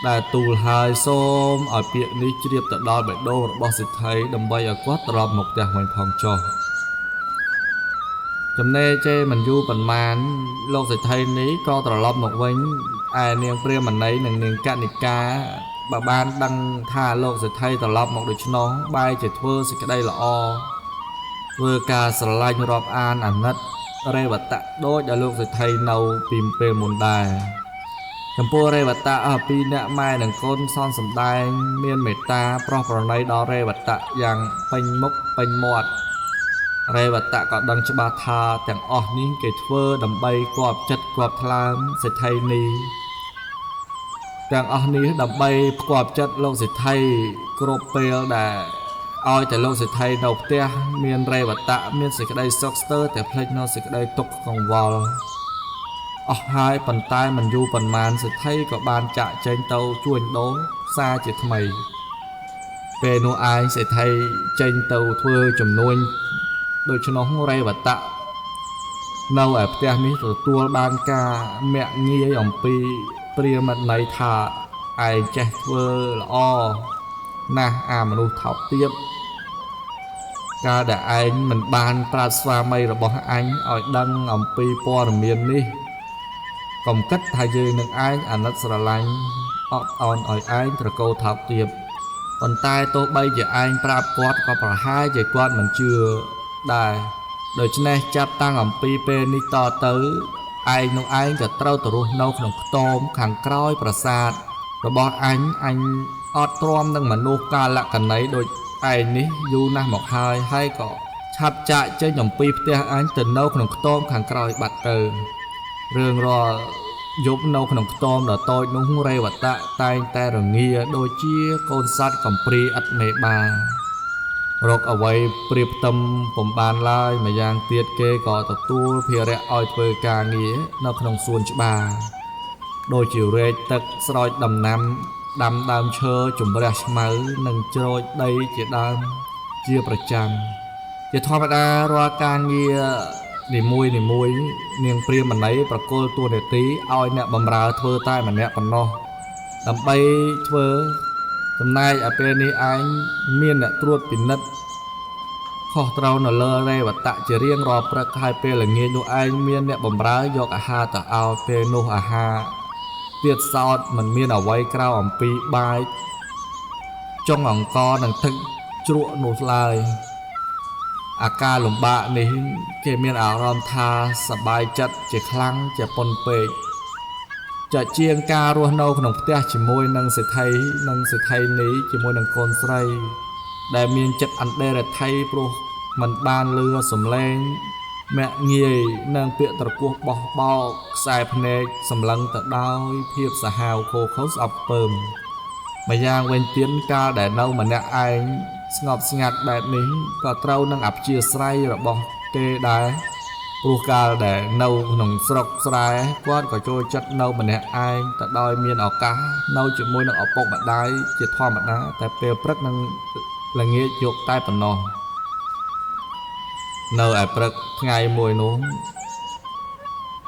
ដែលទូលហើយសូមឲ្យពាក្យនេះជ្រាបទៅដល់បេះដូងរបស់សេដ្ឋីដើម្បីឲ្យគាត់ត្រឡប់មកផ្ទះវិញផងចុះចំណេជេមិនយូរប៉ុន្មានលោកសេដ្ឋីនេះក៏ត្រឡប់មកវិញឯនាងព្រាមណីនិងនាងកនិកាបើបានដឹងថាលោកសេដ្ឋីត្រឡប់មកដូច្នោះបែរជាធ្វើសេចក្តីល្អធ្វើការស្រឡាញ់រាប់អានអាណិតរេវតៈដូចដែលលោកសេដ្ឋីនៅពីពេលមុនដែរចំពោះរេវតៈពីអ្នកម៉ែនិងកូនសនសំដែងមានមេត្តាប្រោះប្រណីដល់រេវតៈយ៉ាងពេញមុខពេញមាត់រេវតៈក៏ដឹងច្បាស់ថាទាំងអស់នេះគេធ្វើដើម្បីគប់ចិត្តគប់ថ្លើមសេដ្ឋីនេះទាំងអស់នេះដើម្បីផ្គប់ចិត្តលោកសេដ្ឋីគ្រប់ពេលដែលឲ្យតែលោកសេដ្ឋីនៅផ្ទះមានរេវតៈមានសេចក្តីសុខស្ទើរតែភ្លេចនៅសេចក្តីទុក្ខកង្វល់អស់ហើយប៉ុន្តែមិនយូរប៉ុន្មានសេដ្ឋីក៏បានចាក់ចេញទៅជួញដូរសារជាថ្មីពេលនោះឯងសេដ្ឋីចេញទៅធ្វើជំនួញដូច្នោះរេវតៈនៅឯផ្ទះនេះទទួលបានការមាក់ងាយអំពីព្រាមន័យថាឯងចេះធ្វើល្អណាស់អាមនុស្សថោកទាបការដែលឯងមិនបានប្រាប់ស្វាមីរបស់អញឲ្យដឹងអំពីព័ត៌មាននេះកុំគិតថាយើងនឹងឯងអាណិតស្រឡាញ់អត់អោនឲ្យឯងត្រកូលថោកទាបប៉ុន្តែទោះបីជាឯងប្រាប់គាត់ក៏ប្រហែលជាគាត់មិនជឿដែរដូច្នេះចាប់តាំងអំពីពេលនេះតទៅឯងនោះឯងក៏ត្រូវទៅរស់នៅក្នុងខ្ទមខាងក្រោយប្រាសាទរបស់អញអញអត់ទ្រាំនឹងមនុស្សកាលកណីដូចឯងនេះយូរណាស់មកហើយហើយក៏ឆាប់ចាកចេញអំពីផ្ទះអញទៅនៅក្នុងខ្ទមខាងក្រោយបាត់ទៅរឿងរាល់យប់នៅក្នុងខ្ទមដ៏តូចនោះរេវតៈតែងតែរងាដូចជាកូនសត្វកំព្រាឥតមេបារកអ្វីប្រៀបផ្ទឹមពុំបានឡើយម្យ៉ាងទៀតគេក៏ទទួលភារៈឲ្យធ្វើការងារនៅក្នុងសួនច្បារដូចជារែកទឹកស្រោចដំណាំដាំដើមឈើជំរះឆ្មៅនិងច្រូចដីជាដើមជាប្រចាំជាធម្មតារាល់ការងារនីមួយនីមួយនាងព្រាមណីប្រគល់តួនាទីឲ្យអ្នកបម្រើធ្វើតែម្នាក់ប៉ុណ្ណោះដើម្បីធ្វើចំណែកឯពេលនេះឯងមានអ្នកត្រួតពិនិត្យខុសត្រូវនៅលើរេវតៈជារៀងរាល់ព្រឹកហើយពេលល្ងាចនោះឯងមានអ្នកបម្រើយកអាហារទៅឲ្យពេលនោះអាហារទៀតសោតមិនមានអ្វីក្រៅអំពីបាយចុងអង្ករនិងទឹកជ្រក់នោះឡើយអាការលំបាកនេះគេមានអារម្មណ៍ថាសប្បាយចិត្តជាខ្លាំងជាប៉ុនពេកចាជាងការរស់នៅក្នុងផ្ទះជាមួយនឹងសេដ្ឋីនិងសេដ្ឋីនេះជាមួយនឹងកូនស្រីដែលមានចិត្តអន្តេរដ្ឋីព្រោះមិនបានលឺសំឡេងមាក់ងាយនិងពាក្យត្រគោះបោះបោកខ្សែភ្នែកសម្លឹងទៅដោយភាពសាហាវឃោរឃៅស្អប់ខ្ពើមម្យ៉ាងវិញទៀតកាលដែលនៅម្នាក់ឯងស្ងប់ស្ងាត់បែបនេះក៏ត្រូវនឹងអព្យាស្រ័យរបស់គេដែរព្រោះកាលដែលនៅក្នុងស្រុកស្រែគាត់ក៏ចូលចិត្តនៅម្នាក់ឯងទៅដោយមានឱកាសនៅជាមួយនឹងឪពុកម្ដាយជាធម្មតាតែពេលព្រឹកនិងល្ងាចយកតែប៉ុណ្ណោះ នៅឯព្រឹកថ្ងៃមួយនោះ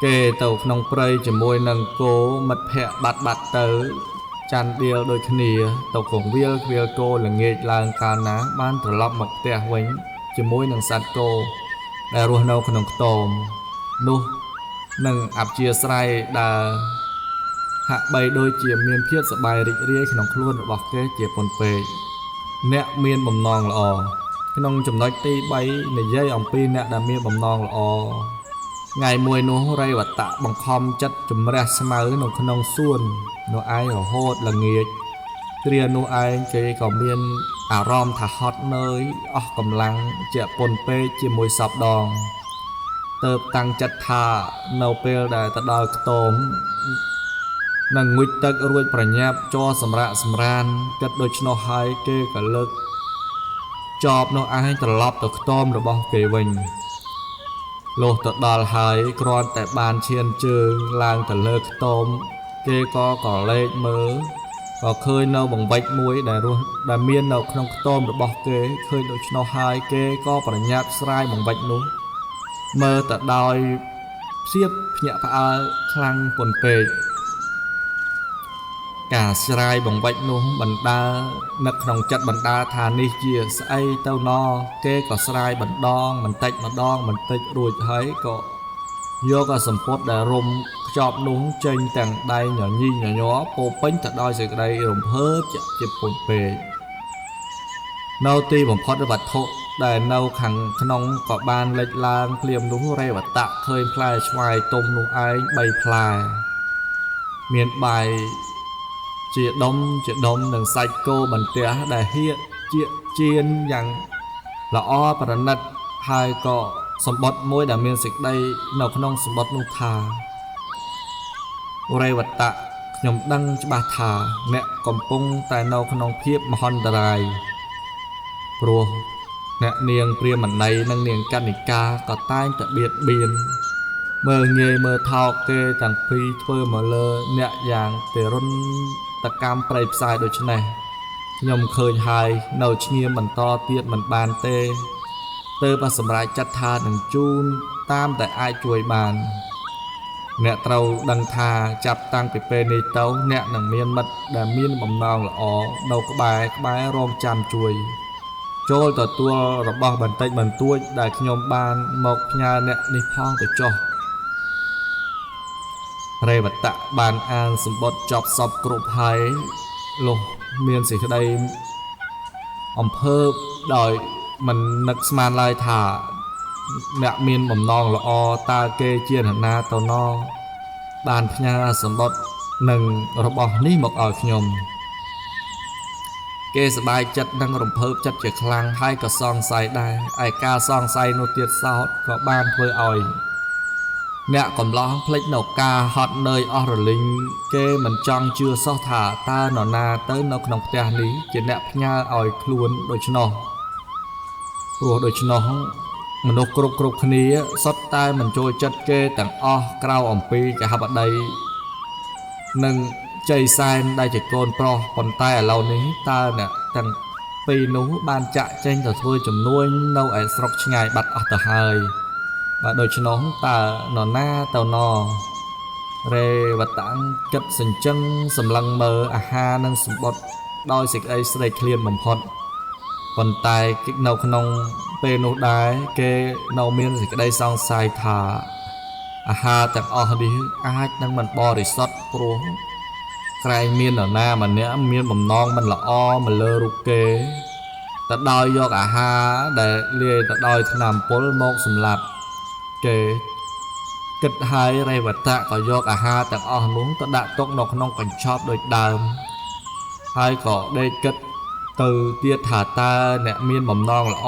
គេទៅក្នុងព្រៃជាមួយនឹងគោមិត្តភ័ក្តិបាត់បាត់ទៅចន្ទដៀលដូចគ្នាទៅគង្វាលគ្វាលគោល្ងាចឡើងកាលណាបានត្រឡប់មកផ្ទះវិញជាមួយនឹងសត្វគោដែលរស់នៅក្នុងខ្ទមនោះនឹងអព្យាស្រ័យដើរហាក់បីដូចជាមានភាពសប្បាយរីករាយក្នុងខ្លួនរបស់គេជាពន់ពេកអ្នកមានបំណងល្អក្នុងចំណុចទី3និយាយអំពីអ្នកដែលមានបំណងល្អថ្ងៃមួយនោះរេវតៈបង្ខំចិត្តជំរះស្មៅនៅក្នុងសួននោះឯងរហូតល្ងាចគ្រានោះឯងគេក៏មានអារម្មណ៍ថាហត់នឿយអស់កម្លាំងជាពន់ពេកជាមួយសពដងទៅតាំងចិត្តថានៅពេលដែលទៅដល់ខ្ទមនឹងងុយទឹករួចប្រញាប់ជ័រសម្រាកសម្រានគិតដូច្នោះហើយគេក៏លើកចបនោះឯងត្រឡប់ទៅខ្ទមរបស់គេវិញលុះទៅដល់ហើយគ្រាន់តែបានឈានជើងឡើងទៅលើខ្ទមគេក៏កលេចមើលក៏ឃើញនៅបង្វិចមួយដែលរស់ដែលមាននៅក្នុងខ្ទមរបស់គេឃើញដូច្នោះហើយគេក៏ប្រញាប់ស្រាយបង្វិចនោះមើលទៅដោយសៀបភ្ញាក់ផ្អើលខ្លាំងពន់ពេកការស្រាយបង្វិចនោះបណ្ដានឹកក្នុងចិត្តបណ្ដាថានេះជាស្អីទៅណគេក៏ស្រាយបណ្ដងបន្តិចម្ដងបន្តិចរួចហើយក៏យកអាសម្ពុតដែលរុំខ្ចប់នោះចេញទាំងដៃញញីញញ័រពោពេញទៅដោយសេចក្តីរំភើបជាពន់ពេកនៅទីបំផុតវត្ថុដែលនៅខាងក្នុងក៏បានលេចឡើងភ្លាមនោះរេវតៈឃើញផ្លែស្វាយទុំនោះឯង3ផ្លែមានបាយជាដុំជាដុំនឹងសាច់គោបន្ទះដែលហៀកជាជៀនយ៉ាងល្អប្រណិតហើយក៏សម្បត្តិមួយដែលមានសេចក្តីនៅក្នុងសម្បត្តិនោះថារេវតៈខ្ញុំដឹងច្បាស់ថាអ្នកកំពុងតែនៅក្នុងភាពមហន្តរាយព្រោះអ្នកនាងព្រាមណីនិងនាងកនិកាក៏តែងតែបៀតបៀនមើលងាយមើលថោកគេទាំងពីរធ្វើមកលើអ្នកយ៉ាងទរណកម្មប្រៃផ្សាយដូច្នេះខ្ញុំឃើញហើយនៅឈ្ងៀមបន្តទៀតមិនបានទេទើបសម្រេចចិត្តថានឹងជូនតាមតែអាចជួយបានអ្នកត្រូវដឹងថាចាប់តាំងពីពេលនេះទៅអ្នកនឹងមានមិត្តដែលមានបំណងល្អនៅក្បែររងចាំជួយចូលទទួលរបស់បន្តិចបន្តួចដែលខ្ញុំបានមកផ្ញើអ្នកនេះផងទៅចុះរេវតៈបានអានសម្បត្តិចប់សពគ្រប់ហើយលុះមានសេចក្តីអំភើបដោយមិននឹកស្មានឡើយថាអ្នកមានបំណងល្អតើគេជានរណាទៅណបានផ្ញើសម្បត្តិនិងរបស់នេះមកឲ្យខ្ញុំគេសប្បាយចិត្តនិងរំភើបចិត្តជាខ្លាំងហើយក៏សង្ស័យដែរឯការសង្ស័យនោះទៀតសោតក៏បានធ្វើឲ្យអ្នកកំឡោះភ្លេចនៅការហត់នឿយអស់រលីងគេមិនចង់ជឿសោះថាតើនរណាទៅនៅក្នុងផ្ទះនេះជាអ្នកផ្ញើឲ្យខ្លួនដូច្នោះព្រោះដូច្នោះមនុស្សគ្រប់គ្នាសុទ្ធតែមិនចូលចិត្តគេទាំងអស់ក្រៅអំពីកហបតីនិងជ័យសែនដែលជាកូនប្រុសប៉ុន្តែឥឡូវនេះតើអ្នកទាំងពីរនោះបានចាក់ចេញទៅធ្វើជំនួញនៅឯស្រុកឆ្ងាយបាត់អស់ទៅហើយបាទដូច្នោះតើនរណាទៅណរេវតៈគិតសញ្ជឹងសម្លឹងមើលអាហារនិងសម្បត្តិដោយសេចក្តីស្រេកឃ្លានបំផុតប៉ុន្តែនៅក្នុងពេលនោះដែរគេនៅមានសេចក្តីសង្ស័យថាអាហារទាំងអស់នេះអាចនឹងមិនបរិសុទ្ធព្រោះក្រែងមាននរណាម្នាក់មានបំណងមិនល្អមកលើរូបគេទៅដោយយកអាហារដែលលាយទៅដោយថ្នាំពុលមកសម្លាប់គេគិតហើយរេវតៈក៏យកអាហារទាំងអស់នោះទៅដាក់ទុកនៅក្នុងកញ្ចប់ដូចដើមហើយក៏ដេកគិតទៅទៀតថាតើអ្នកមានបំណងល្អ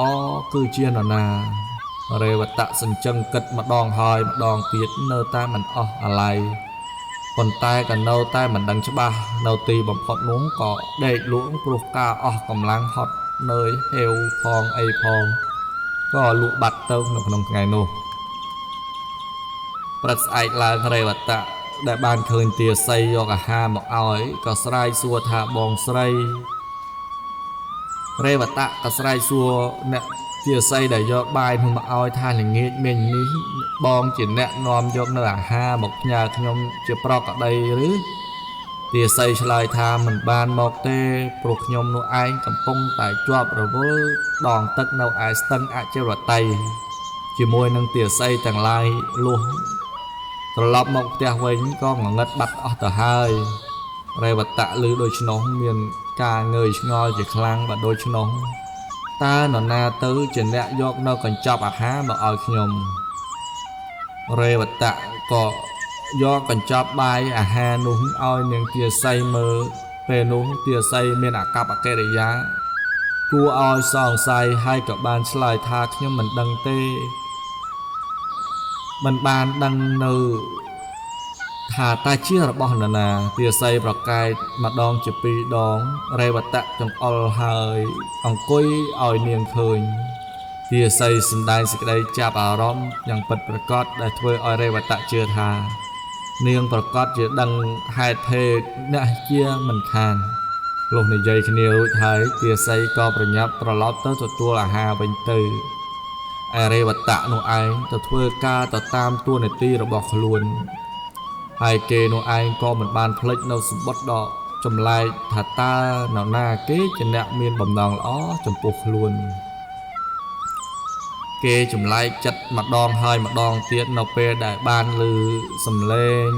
គឺជានរណារេវតៈសញ្ជឹងគិតម្ដងហើយម្ដងទៀតនៅតែមិនអស់អាល័យប៉ុន្តែក៏នៅតែមិនដឹងច្បាស់នៅទីបំផុតនោះក៏ដេកលក់ព្រោះការអស់កម្លាំងហត់នឿយហេវផងអីផងក៏លក់បាត់ទៅនៅក្នុងថ្ងៃនោះព្រឹកស្អែកឡើងរេវតៈដែលបានឃើញទាស័យយកអាហារមកឲ្យក៏ស្រែកសួរថាបងស្រីរេវតៈក៏ស្រែកសួរអ្នក ទាសីដែលយកបាយនោះមកឲ្យថាល្ងាចមិញនេះបងជាអ្នកនាំយកនៅអាហារមកផ្ញើខ្ញុំជាប្រកដីឬទាសីឆ្លើយថាមិនបានមកទេព្រោះខ្ញុំនោះឯងកំពុងតែជាប់រវល់ដងទឹកនៅឯស្ទឹងអចិរតីជាមួយនឹងទាសីទាំងឡាយលុះត្រឡប់មកផ្ទះវិញក៏ងងឹតបាត់អស់ទៅហើយរេវតៈឮដូច្នោះមានការងើយឆ្ងល់ជាខ្លាំងបើដូច្នោះតើនរណាទៅជាអ្នកយកនៅកញ្ចប់អាហារមកឲ្យខ្ញុំរេវតៈក៏យកកញ្ចប់បាយអាហារនោះឲ្យនាងទាសីមើលពេលនោះទាសីមានអាកប្បកិរិយាគួរឲ្យសង្ស័យហើយក៏បានឆ្លើយថាខ្ញុំមិនដឹងទេមិនបានដឹងនៅថាតើជារបស់នរណាទាសីប្រកែកម្ដងជាពីរដងរេវតៈចង្អុលហើយអង្គុយឲ្យនាងឃើញទាសីសម្ដែងសេចក្តីចាប់អារម្មណ៍យ៉ាងពិតប្រាកដដែលធ្វើឲ្យរេវតៈជឿថានាងប្រកាសជាដឹងហេតុភេទអ្នកជាមិនខានលុះនិយាយគ្នារួចហើយទាសីក៏ប្រញាប់ត្រឡប់ទៅទទួលអាហារវិញទៅឯរេវតៈនោះឯងទៅធ្វើការទៅតាមតួនាទីរបស់ខ្លួនហើយគេនោះឯងក៏មិនបានភ្លេចនៅសម្បត្តិដ៏ចម្លែកថាតើនរណាគេជាអ្នកមានបំណងល្អចំពោះខ្លួនគេចម្លែកចិត្តម្ដងហើយម្ដងទៀតនៅពេលដែលបានឮសំឡេង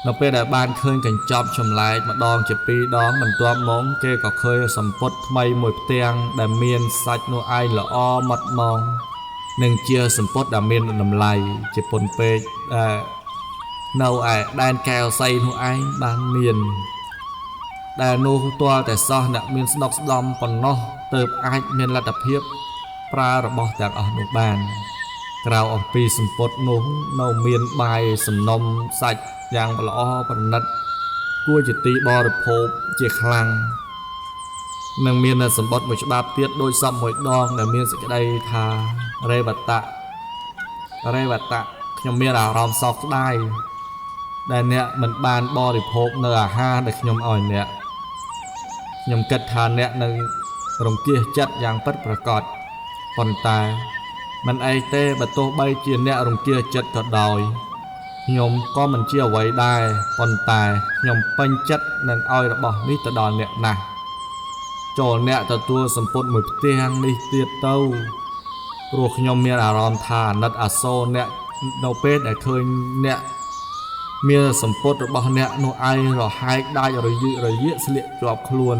នៅពេលដែលបានឃើញកញ្ចប់ចម្លែកម្ដងជាពីរដងបន្ទាប់មកគេក៏ឃើញសម្ពុតថ្មីមួយផ្ទាំងដែលមានសាច់នោះឯងល្អម៉ត់ម៉ងនិងជាសម្ពុតដែលមានតម្លៃជាពន់ពេកដែលនៅឯដែនកែវសីនោះឯងបានមានដែលនោះទាល់តែសោះអ្នកមានស្ដុកស្ដំប៉ុណ្ណោះទើបអាចមានលទ្ធភាពប្រើរបស់ទាំងអស់នោះបានក្រៅអំពីសម្ពុតនោះនៅមានបាយសំណុំសាច់យ៉ាងល្អប្រណិតគួរជាទីបរិភោគជាខ្លាំងនិងមានសម្បត្តិមួយច្បាប់ទៀតដោយសពមួយដងដែលមានសេចក្តីថារេវតៈរេវតៈខ្ញុំមានអារម្មណ៍សោកស្ដាយដែលអ្នកមិនបានបរិភោគនៅអាហារដែលខ្ញុំឲ្យអ្នកខ្ញុំគិតថាអ្នកនឹងរង្គៀសចិត្តយ៉ាងពិតប្រាកដប៉ុន្តែមិនអីទេបើទោះបីជាអ្នករង្គៀសចិត្តក៏ដោយខ្ញុំក៏មិនជាអ្វីដែរប៉ុន្តែខ្ញុំពេញចិត្តនឹងឲ្យរបស់នេះទៅដល់អ្នកណាស់ចូលអ្នកទទួលសម្ពុតមួយផ្ទាំងនេះទៀតទៅព្រោះខ្ញុំមានអារម្មណ៍ថាអាណិតអាសូរអ្នកនៅពេលដែលឃើញអ្នកមានសម្ពុតរបស់អ្នកនោះឯងរហែកដាច់រយឹករយាកស្លៀកជាប់ខ្លួន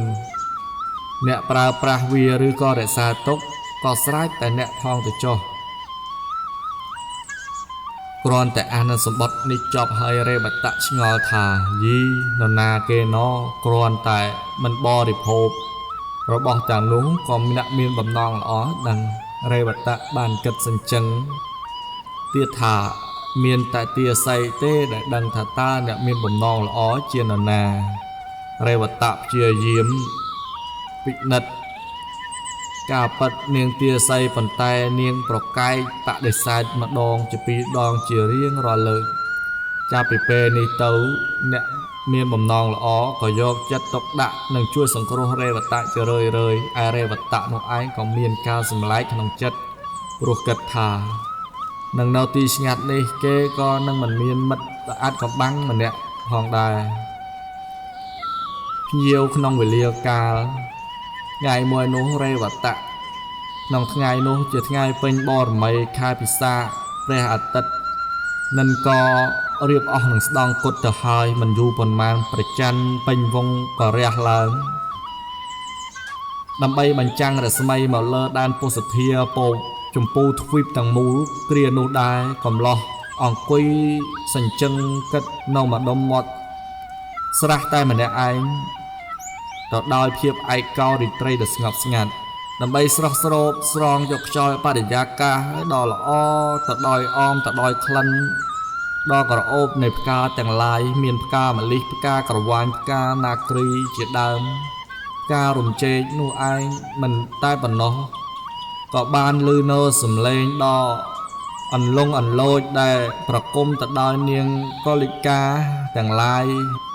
អ្នកប្រើប្រាស់វាឬក៏រក្សាទុកក៏ស្រេចតែអ្នកផងទៅចុះគ្រាន់តែអានសម្បត្តិនេះចប់ហើយរេវតៈឆ្ងល់ថាយីនរណាគេណគ្រាន់តែមិនបរិភោគរបស់ទាំងនោះក៏អ្នកមានបំណងល្អដឹងរេវតៈបានគិតសញ្ជឹងទៀតថាមានតែទាសីទេដែលដឹងថាតើអ្នកមានបំណងល្អជានរណារេវតៈព្យាយាមពិនិត្យការពិតនាងទាសីប៉ុន្តែនាងប្រកែកបដិសេធម្ដងជាពីរដងជារៀងរាល់លើកចាប់ពីពេលនេះទៅអ្នកមានបំណងល្អក៏យកចិត្តទុកដាក់និងជួយសង្គ្រោះរេវតៈជារឿយៗឯរេវតៈនោះឯងក៏មានការសម្លែកក្នុងចិត្តព្រោះគិតថានឹងនៅទីស្ងាត់នេះគេក៏នឹងមិនមានមិត្តអាចកំបាំងម្នាក់ផងដែរភ្ញៀវក្នុងវេលាកាលថ្ងៃមួយនោះរេវតៈក្នុងថ្ងៃនោះជាថ្ងៃពេញបរមីខែពិសាខព្រះអាទិត្យនិនក៏រៀបអស់នឹងស្ដង់គុតទៅហើយមិនយូរប៉ុន្មានប្រច័នពេញវងក៏រះឡើងដើម្បីបញ្ចាំងរស្មីមកលើដែនពុសធាពោចម្ពូទ្វីបទាំងមូលគ្រានោះដែរកំឡោះអង្គុយសញ្ជឹងគិតនៅម្ដុំមាត់ស្រះតែម្នាក់ឯងទៅដោយភាពឯកោរីត្រីដ៏ស្ងប់ស្ងាត់ដើម្បីស្រស់ស្រូបស្រង់យកខ្យល់បរិយាកាសដ៏ល្អទៅដោយអមទៅដោយក្លិនដ៏ក្រអូបនៃផ្កាទាំងឡាយមានផ្កាម្លិះផ្កាក្រវាញផ្កាណាគ្រីជាដើមការរំជែកនោះឯងមិនតែប៉ុណ្ណោះក៏បានឮនៅសំឡេងដ៏អន្លង់អន្លោចដែលប្រគំទៅដោយនាងកលិកាទាំងឡាយ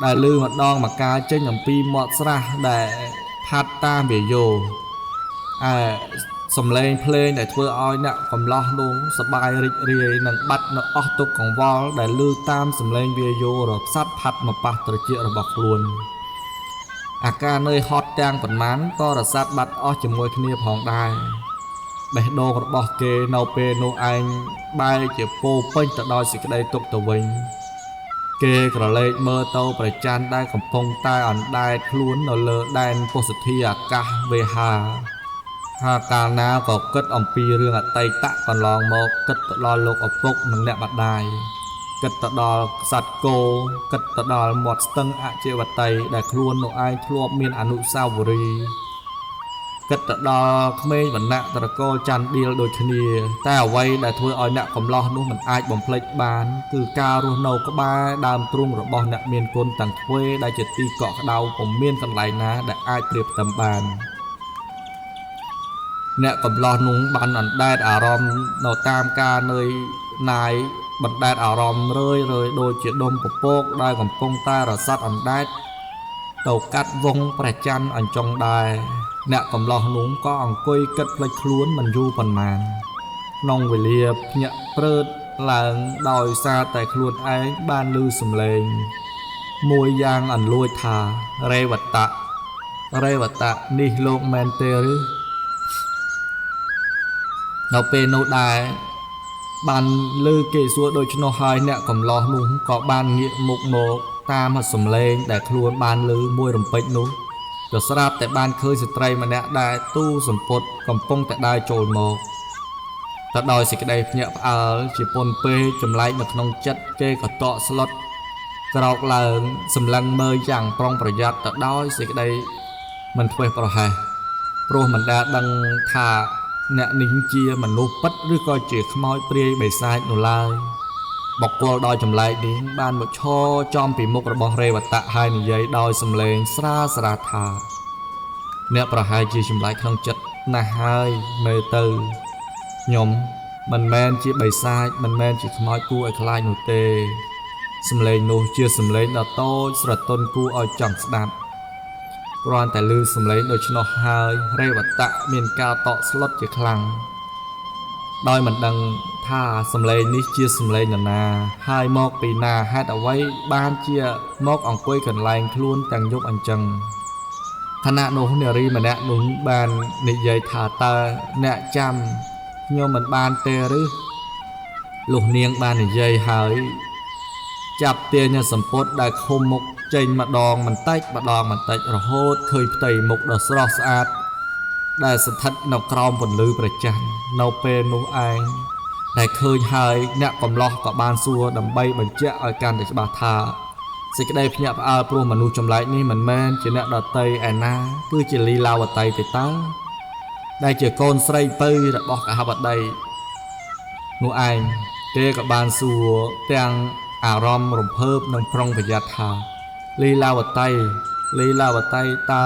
ដែលឮម្ដងម្កាលចេញអំពីមាត់ស្រះដែលផាត់តាមវាយោឯ សំឡេងភ្លេងដែលធ្វើឲ្យអ្នកកំឡោះនោះសប្បាយរីករាយនិងបាត់នៅអស់ទុក្ខកង្វល់ដែលឮតាមសំឡេងវាយោរផ្សាត់ផាត់មកប៉ះត្រចៀករបស់ខ្លួនអាការនឿយហត់ទាំងប៉ុន្មានក៏រសាត់បាត់អស់ជាមួយគ្នាផងដែរបេះដូងរបស់គេនៅពេលនោះឯងបែរជាពោពេញទៅដោយសេចក្តីទុក្ខទៅវិញគេក្រឡេកមើលទៅព្រះច័ន្ទដែលកំពុងតែអណ្ដែតខ្លួននៅលើដែនពុសធាអាកាសវេហាហាកាលណាក៏គិតអំពីរឿងអតីតកន្លងមកគិតទៅដល់លោកឪពុកនិងអ្នកម្ដាយគិតទៅដល់សត្វគោគិតទៅដល់មាត់ស្ទឹងអជីវតីដែលខ្លួននោះឯងធ្លាប់មានអនុស្សាវរីយ៍គិតទៅដល់ក្មេងវណ្ណៈត្រកូលច័ន្ទដៀលដូចគ្នាតែអ្វីដែលធ្វើឲ្យអ្នកកំឡោះនោះមិនអាចបំភ្លេចបានគឺការរស់នៅក្បែរដើមទ្រូងរបស់អ្នកមានគុណទាំងទ្វេដែលជាទីកក់ក្ដៅពុំមានកន្លែងណាដែលអាចប្រៀបផ្ទឹមបានអ្នកកំឡោះនោះបានអណ្ដែតអារម្មណ៍នៅតាមការនឿយណាយបណ្ដែតអារម្មណ៍រឿយរឿយដូចជាដុំពពកដែលកំពុងតែរសាត់អណ្ដែតទៅកាត់វងព្រះច័ន្ទអញ្ចុងដែរអ្នកកំឡោះនោះក៏អង្គុយគិតផ្លេចខ្លួនមិនយូរប៉ុន្មានក្នុងវេលាភ្ញាក់ព្រឺតឡើងដោយសារតែខ្លួនឯងបានឮសំឡេងមួយយ៉ាងអន្លួចថារេវតៈរេវតៈនេះលោកមែនទេឬនៅពេលនោះដែរបានឮគេសួរដូច្នោះហើយអ្នកកំឡោះនោះក៏បានងាកមុខមកតាមសំឡេងដែលខ្លួនបានឮមួយរំពេចនោះក៏ស្រាប់តែបានឃើញស្ត្រីម្នាក់ដែលទូសម្ពុតកំពុងតែដើរចូលមកទៅដោយសេចក្តីភ្ញាក់ផ្អើលជាពន់ពេកចម្លែកនៅក្នុងចិត្តគេក៏តក់ស្លុតក្រោកឡើងសម្លឹងមើលយ៉ាងប្រុងប្រយ័ត្នទៅដោយសេចក្តីមិនធ្វេសប្រហែសព្រោះមិនដែលដឹងថាអ្នកនេះជាមនុស្សពិតឬក៏ជាខ្មោចព្រាយបិសាចនោះឡើយបុគ្គលដោយចម្លែកនេះបានមកឈរចំពីមុខរបស់រេវតៈហើយនិយាយដោយសំឡេងស្រាលស្រាលថាអ្នកប្រហែលជាចម្លែកក្នុងចិត្តណាស់ហើយមើលទៅខ្ញុំមិនមែនជាបិសាចមិនមែនជាខ្មោចគួរឲ្យខ្លាចនោះទេសំឡេងនោះជាសំឡេងដ៏តូចស្រទន់គួរឲ្យចង់ស្ដាប់គ្រាន់តែឮសំឡេងដូច្នោះហើយរេវតៈមានការតក់ស្លុតជាខ្លាំងដោយមិនដឹងថាសំឡេងនេះជាសំឡេងនរណាហើយមកពីណាហេតុអ្វីបានជាមកអង្គុយកន្លែងខ្លួនទាំងយប់អញ្ចឹងខណៈនោះនារីម្នាក់នោះបាននិយាយថាតើអ្នកចាំខ្ញុំមិនបានទេឬលុះនាងបាននិយាយហើយចាប់ទាញសម្ពុតដែលឃុំមុខចេញម្ដងបន្តិចម្ដងបន្តិចរហូតឃើញផ្ទៃមុខដ៏ស្រស់ស្អាតដែលស្ថិតនៅក្រោមពន្លឺព្រះច័ន្ទនៅពេលនោះឯងដែលឃើញហើយអ្នកកំឡោះក៏បានសួរដើម្បីបញ្ជាក់ឲ្យកាន់តែច្បាស់ថាសេចក្តីភ្ញាក់ផ្អើលព្រោះមនុស្សចម្លែកនេះមិនមែនជាអ្នកដទៃឯណាគឺជាលីឡាវតីទេតើដែលជាកូនស្រីពៅរបស់កហបតីនោះឯងគេក៏បានសួរទាំងអារម្មណ៍រំភើបនិងប្រុងប្រយ័ត្នថាលីឡាវតីលីឡាវតីតើ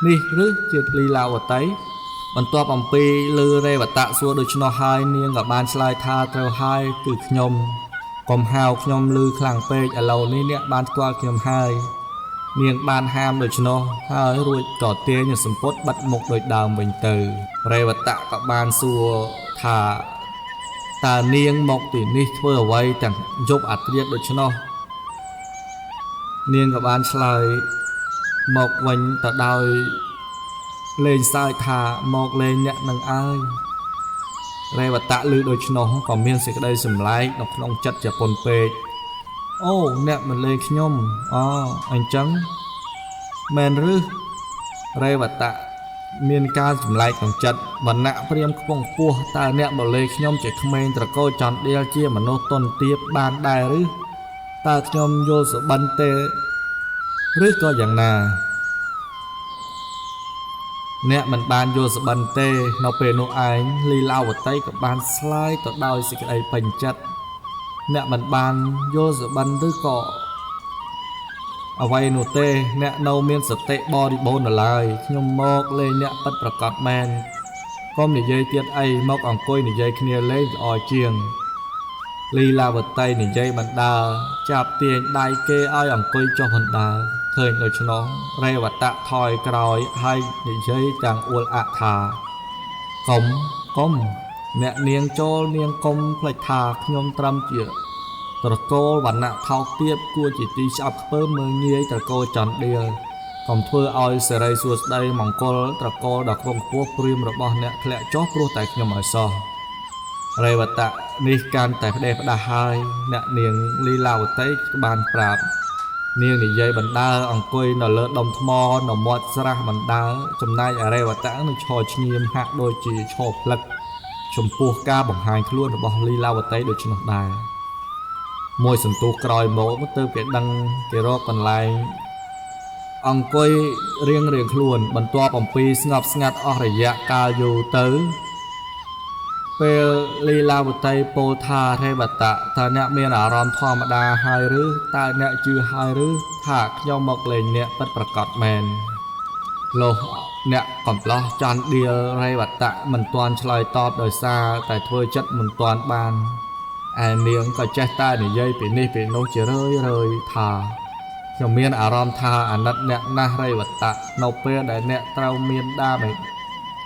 នេះឬជាលីឡាវតីបន្ទាប់អំពីឮរេវតៈសួរដូច្នោះហើយនាងក៏បានឆ្លើយថាត្រូវហើយគឺខ្ញុំកុំហៅខ្ញុំឮខ្លាំងពេកឥឡូវនេះអ្នកបានស្គាល់ខ្ញុំហើយនាងបានហាមដូច្នោះហើយរួចក៏ទាញសម្ពុតបិទមុខដូចដើមវិញទៅរេវតៈក៏បានសួរថាតើនាងមកទីនេះធ្វើអ្វីទាំងយប់អាត្រៀតដូច្នោះនាងក៏បានឆ្លើយមកវិញទៅដោយលេងសើចថាមកលេងអ្នកនឹងអើយរេវតៈឮដូច្នោះក៏មានសេចក្តីសម្លែកនៅក្នុងចិត្តជាពន់ពេកអូអ្នកមិនលេងខ្ញុំអអញ្ចឹងមែនឬរេវតៈមានការចម្លែកក្នុងចិត្តវណ្ណៈព្រាមខ្ពង់ខ្ពស់តើអ្នកមកលេងខ្ញុំជាក្មេងត្រកូលចន្ទដៀលជាមនុស្សទន់ទាបបានដែរឬតើខ្ញុំយល់សុបិនទេឬក៏យ៉ាងណាអ្នកមិនបានយល់សុបិនទេនៅពេលនោះឯងលីឡាវតីក៏បានស្លាយទៅដោយសេចក្តីពេញចិត្តអ្នកមិនបានយល់សុបិនឬក៏អ្វីនោះទេអ្នកនៅមានសតិបរិបូរណ៍នៅឡើយខ្ញុំមកលេងអ្នកពិតប្រាកដមែនកុំនិយាយទៀតអីមកអង្គុយនិយាយគ្នាលេងល្អជាងលីឡាវតីនិយាយបណ្ដើចាប់ទាញដៃគេឲ្យអង្គុយចុះបណ្ដើឃើញដូច្នោះរេវតៈថយក្រោយហើយនិយាយទាំងអួលអាក់ថា កុំកុំអ្នកនាងចូលនាងកុំភ្លេចថាខ្ញុំត្រឹមជាត្រកូលវណ្ណៈថោកទាបគួរជាទីស្អប់ខ្ពើមមើលងាយត្រកូលចន្ទដៀលកុំធ្វើឲ្យសេរីសួស្តីមង្គលត្រកូលដ៏ខ្ពង់ខ្ពស់ព្រាមរបស់អ្នកធ្លាក់ចុះព្រោះតែខ្ញុំឲ្យសោះរេវតៈនេះកាន់តែផ្ដេសផ្ដាស់ហើយអ្នកនាងលីឡាវតីបានប្រាប់នាងនិយាយបណ្ដើអង្គុយនៅលើដុំថ្មនៅមាត់ស្រះបណ្ដើចំណែកអរេវតៈនឹងឈរឈ្ងៀមហាក់ដូចជាឈរផ្លឹកចំពោះការបង្ហាញខ្លួនរបស់លីឡាវតីដូច្នោះដែរមួយសន្ទុះក្រោយមកទើបគេដឹងគេរកកន្លែងអង្គុយរៀងរៀងខ្លួនបន្ទាប់អំពីស្ងប់ស្ងាត់អស់រយៈកាលយូរទៅពេលលីឡាវតីពោលថារេវតៈតើអ្នកមានអារម្មណ៍ធម្មតាហើយឬតើអ្នកជឿហើយឬថាខ្ញុំមកលេងអ្នកពិតប្រាកដមែនលុះអ្នកកំឡោះចន្ទដៀលរេវតៈមិនទាន់ឆ្លើយតបដោយសារតែធ្វើចិត្តមិនទាន់បានឯនាងក៏ចេះតែនិយាយពីនេះពីនោះជារឿយរឿយថាខ្ញុំមានអារម្មណ៍ថាអាណិតអ្នកណាស់រេវតៈនៅពេលដែលអ្នកត្រូវមានដាម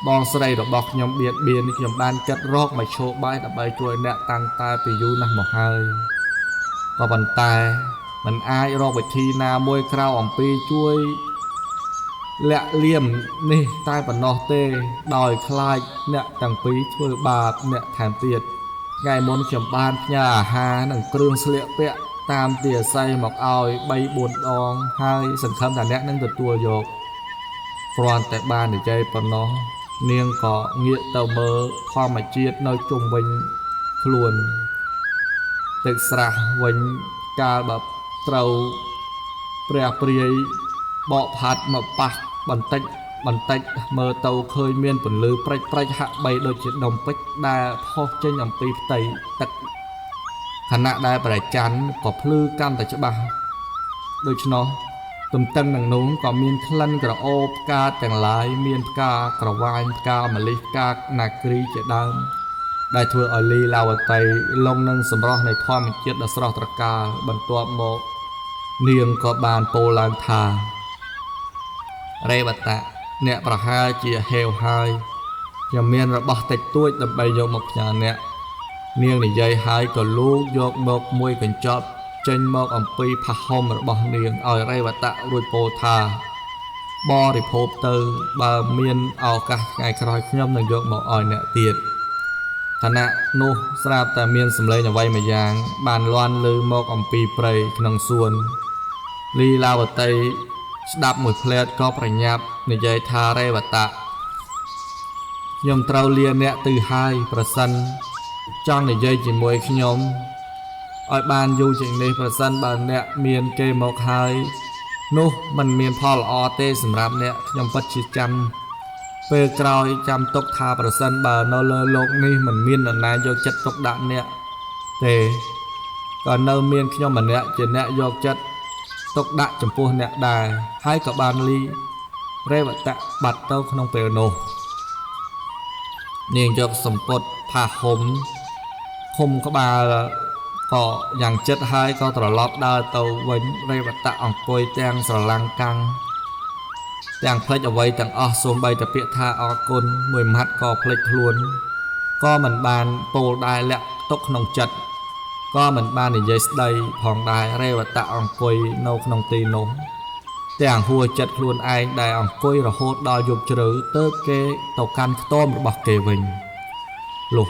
បងស្រីរបស់ខ្ញុំបៀតបៀនខ្ញុំបានគិតរកមធ្យោបាយដើម្បីជួយអ្នកតាំងតែពីយូរណាស់មកហើយក៏ប៉ុន្តែมันអាចរកវិធីណាមួយក្រៅអំពីជួយលាក់លៀមនេះតែប៉ុណ្ណោះទេដោយខ្លាចអ្នកទាំងពីរធ្វើបាបអ្នកថែមទៀតថ្ងៃមុនខ្ញុំបានផ្ញើអាហារនិងគ្រឿងស្លៀកពាក់តាមទាស័យមកឲ្យ3 4ដងហើយសង្ឃឹមថាអ្នកនឹងទទួលយកគ្រាន់តែបាននិយាយប៉ុណ្ណោះនាងក៏ងាកទៅមើលធម្មជាតិនៅជុំវិញខ្លួនទឹកស្រះវិញកាលបើត្រូវព្រះព្រាយបកផាត់មកប៉ះបន្តិចបន្តិចមើលទៅឃើញមានពន្លឺព្រិចៗហាក់បីដូចជាដុំពេជ្រដែលផុសចេញអំពីផ្ទៃទឹកខណៈដែលព្រះច័ន្ទក៏ភ្លឺកាន់តែច្បាស់ដូច្នោះទន្ទឹងនឹងនោះក៏មានក្លិនក្រអូបផ្កាទាំងឡាយមានផ្កាក្រវ៉ាញផ្កាម្លិះផ្កាណាគ្រីជាដើមដែលធ្វើឲ្យលីឡាវតីលងនឹងសម្រស់នៃធម្មជាតិដ៏ស្រស់ត្រកាលបន្ទាប់មកនាងក៏បានពោលឡើងថារេវតៈអ្នកប្រហែលជាហេវហើយខ្ញុំមានរបស់តិចតួចដើម្បីយកមកផ្ញើអ្នកនាងនិយាយហើយក៏លូកយកមកមួយកញ្ចប់ចេញមកអំពីផាហុំរបស់នាងឲ្យរេវតៈរួចពោលថាបរិភោគទៅបើមានឱកាសថ្ងៃក្រោយខ្ញុំនឹងយកមកឲ្យអ្នកទៀតខណៈនោះស្រាប់តែមានសម្លេងអ្វីមួយយ៉ាងបានលាន់ឮមកអំពីព្រៃក្នុងសួនលីឡាវតីស្ដាប់មួយភ្លែតក៏ប្រញាប់និយាយថារេវតៈខ្ញុំត្រូវលាអ្នកទៅហើយប្រសិនចង់និយាយជាមួយខ្ញុំឲ្យបានយូរជាងនេះប្រសិនបើអ្នកមានគេមកហើយនោះมันមានផលល្អទេសម្រាប់អ្នកខ្ញុំពិតជាចាំពេលក្រោយចាំទុកថាប្រសិនបើនៅលើលោកនេះមិនមាននរណាយកចិត្តទុកដាក់អ្នកទេក៏នៅមានខ្ញុំម្នាក់ជាអ្នកយកចិត្តទុកដាក់ចំពោះអ្នកដែរហើយក៏បានលីរេវតៈបាត់ទៅក្នុងពេលនោះនាងយកសម្ពុតផាហុំឃុំក្បាលក៏យ៉ាងចិត្តហើយក៏ត្រឡប់ដើរទៅវិញរេវតៈអង្គុយទាំងស្រឡាំងកាំងទាំងភ្លេចអ្វីទាំងអស់សូម្បីតែពាក្យថាអរគុណមួយម៉ាត់ក៏ភ្លេចខ្លួនក៏មិនបានពោលដែរលាក់ទុកក្នុងចិត្តក៏មិនបាននិយាយស្ដីផងដែររេវតៈអង្គុយនៅក្នុងទីនោះទាំងហួរចិត្តខ្លួនឯងដែលអង្គុយរហូតដល់យប់ជ្រៅទើបគេទៅកាន់ខ្ទមរបស់គេវិញលុះ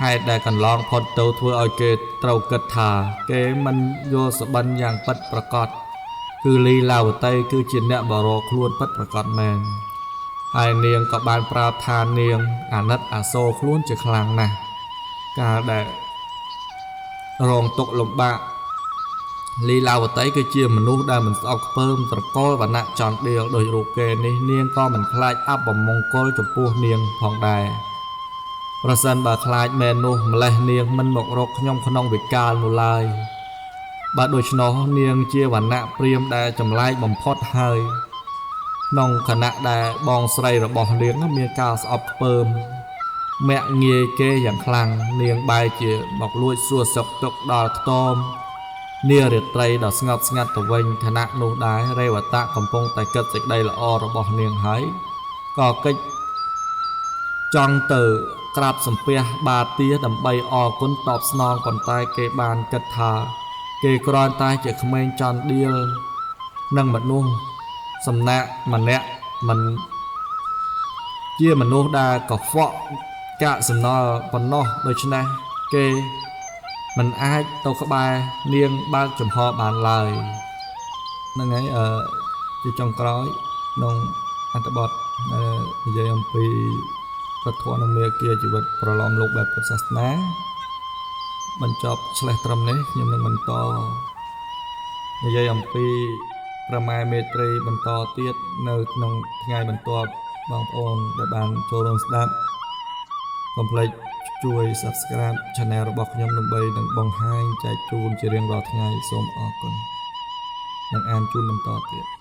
ហេតុដែលកន្លងផុតទៅធ្វើឲ្យគេត្រូវគិតថាគេមិនយល់សបិនយ៉ាងពិតប្រាកដគឺលីឡាវតីគឺជាអ្នកបរោខ្លួនពិតប្រាកដមែនហើយនាងក៏បានប្រាប់ថានាងអាណិតអាសូរខ្លួនជាខ្លាំងណាស់កាលដែលរងទុក្ខលំបាកលីឡាវតីគឺជាមនុស្សដែលមិនស្អប់ខ្ពើមត្រកូលវណ្ណៈចន្ទដៀលដោយរូបគេនេះនាងក៏មិនខ្លាចអពមង្គលចំពោះនាងផងដែរប្រសិនបើខ្លាចមែននោះម្លេះនាងមិនមករកខ្ញុំក្នុងវិកាលនោះឡើយបើដូច្នោះនាងជាវណ្ណៈព្រាហ្មណ៍ដែលចម្លែកបំផុតហើយក្នុងខណៈដែលបងស្រីរបស់នាងមានការស្អប់ខ្ពើមមាក់ងាយគេយ៉ាងខ្លាំងនាងបែរជាមកលួចសួរសុខទុក្ខដល់ខ្ទមនារាត្រីដ៏ស្ងប់ស្ងាត់ទៅវិញខណៈនោះដែររេវតៈកំពុងតែគិតសេចក្តីល្អរបស់នាងហើយក៏កិច្ច ចង់ទៅក្រាបសំពះបាទាដើម្បីអរគុណតបស្នងប៉ុន្តែគេបានគិតថាគេគ្រាន់តែជាក្មេងចន្ទដៀលនិងមនុស្សសំណាក់ម្នាក់មិនជាមនុស្សដែលកខ្វក់កាកសំណល់ប៉ុណ្ណោះដូច្នេះគេមិនអាចទៅក្បែរនាងបើកចំហបានឡើយហ្នឹងហើយជាចុងក្រោយក្នុងអត្ថបទនិយាយអំពីពធនិងមេគាជីវិតប្រឡំលោកបែបពុទ្ធសាសនាបញ្ចប់ឆ្លេះត្រឹមនេះខ្ញុំនឹងបន្តនិយាយអំពីប្រម៉ែមេត្រីបន្តទៀតនៅក្នុងថ្ងៃបន្ទាប់បងប្អូនដែលបានចូលរួមស្ដាប់កុំភ្លេចជួយ Subscribe Channel របស់ខ្ញុំដើម្បីនឹងបង្ហាញចែកជូនជារៀងរាល់ថ្ងៃសូមអរគុណនឹងអានជូនបន្តទៀត។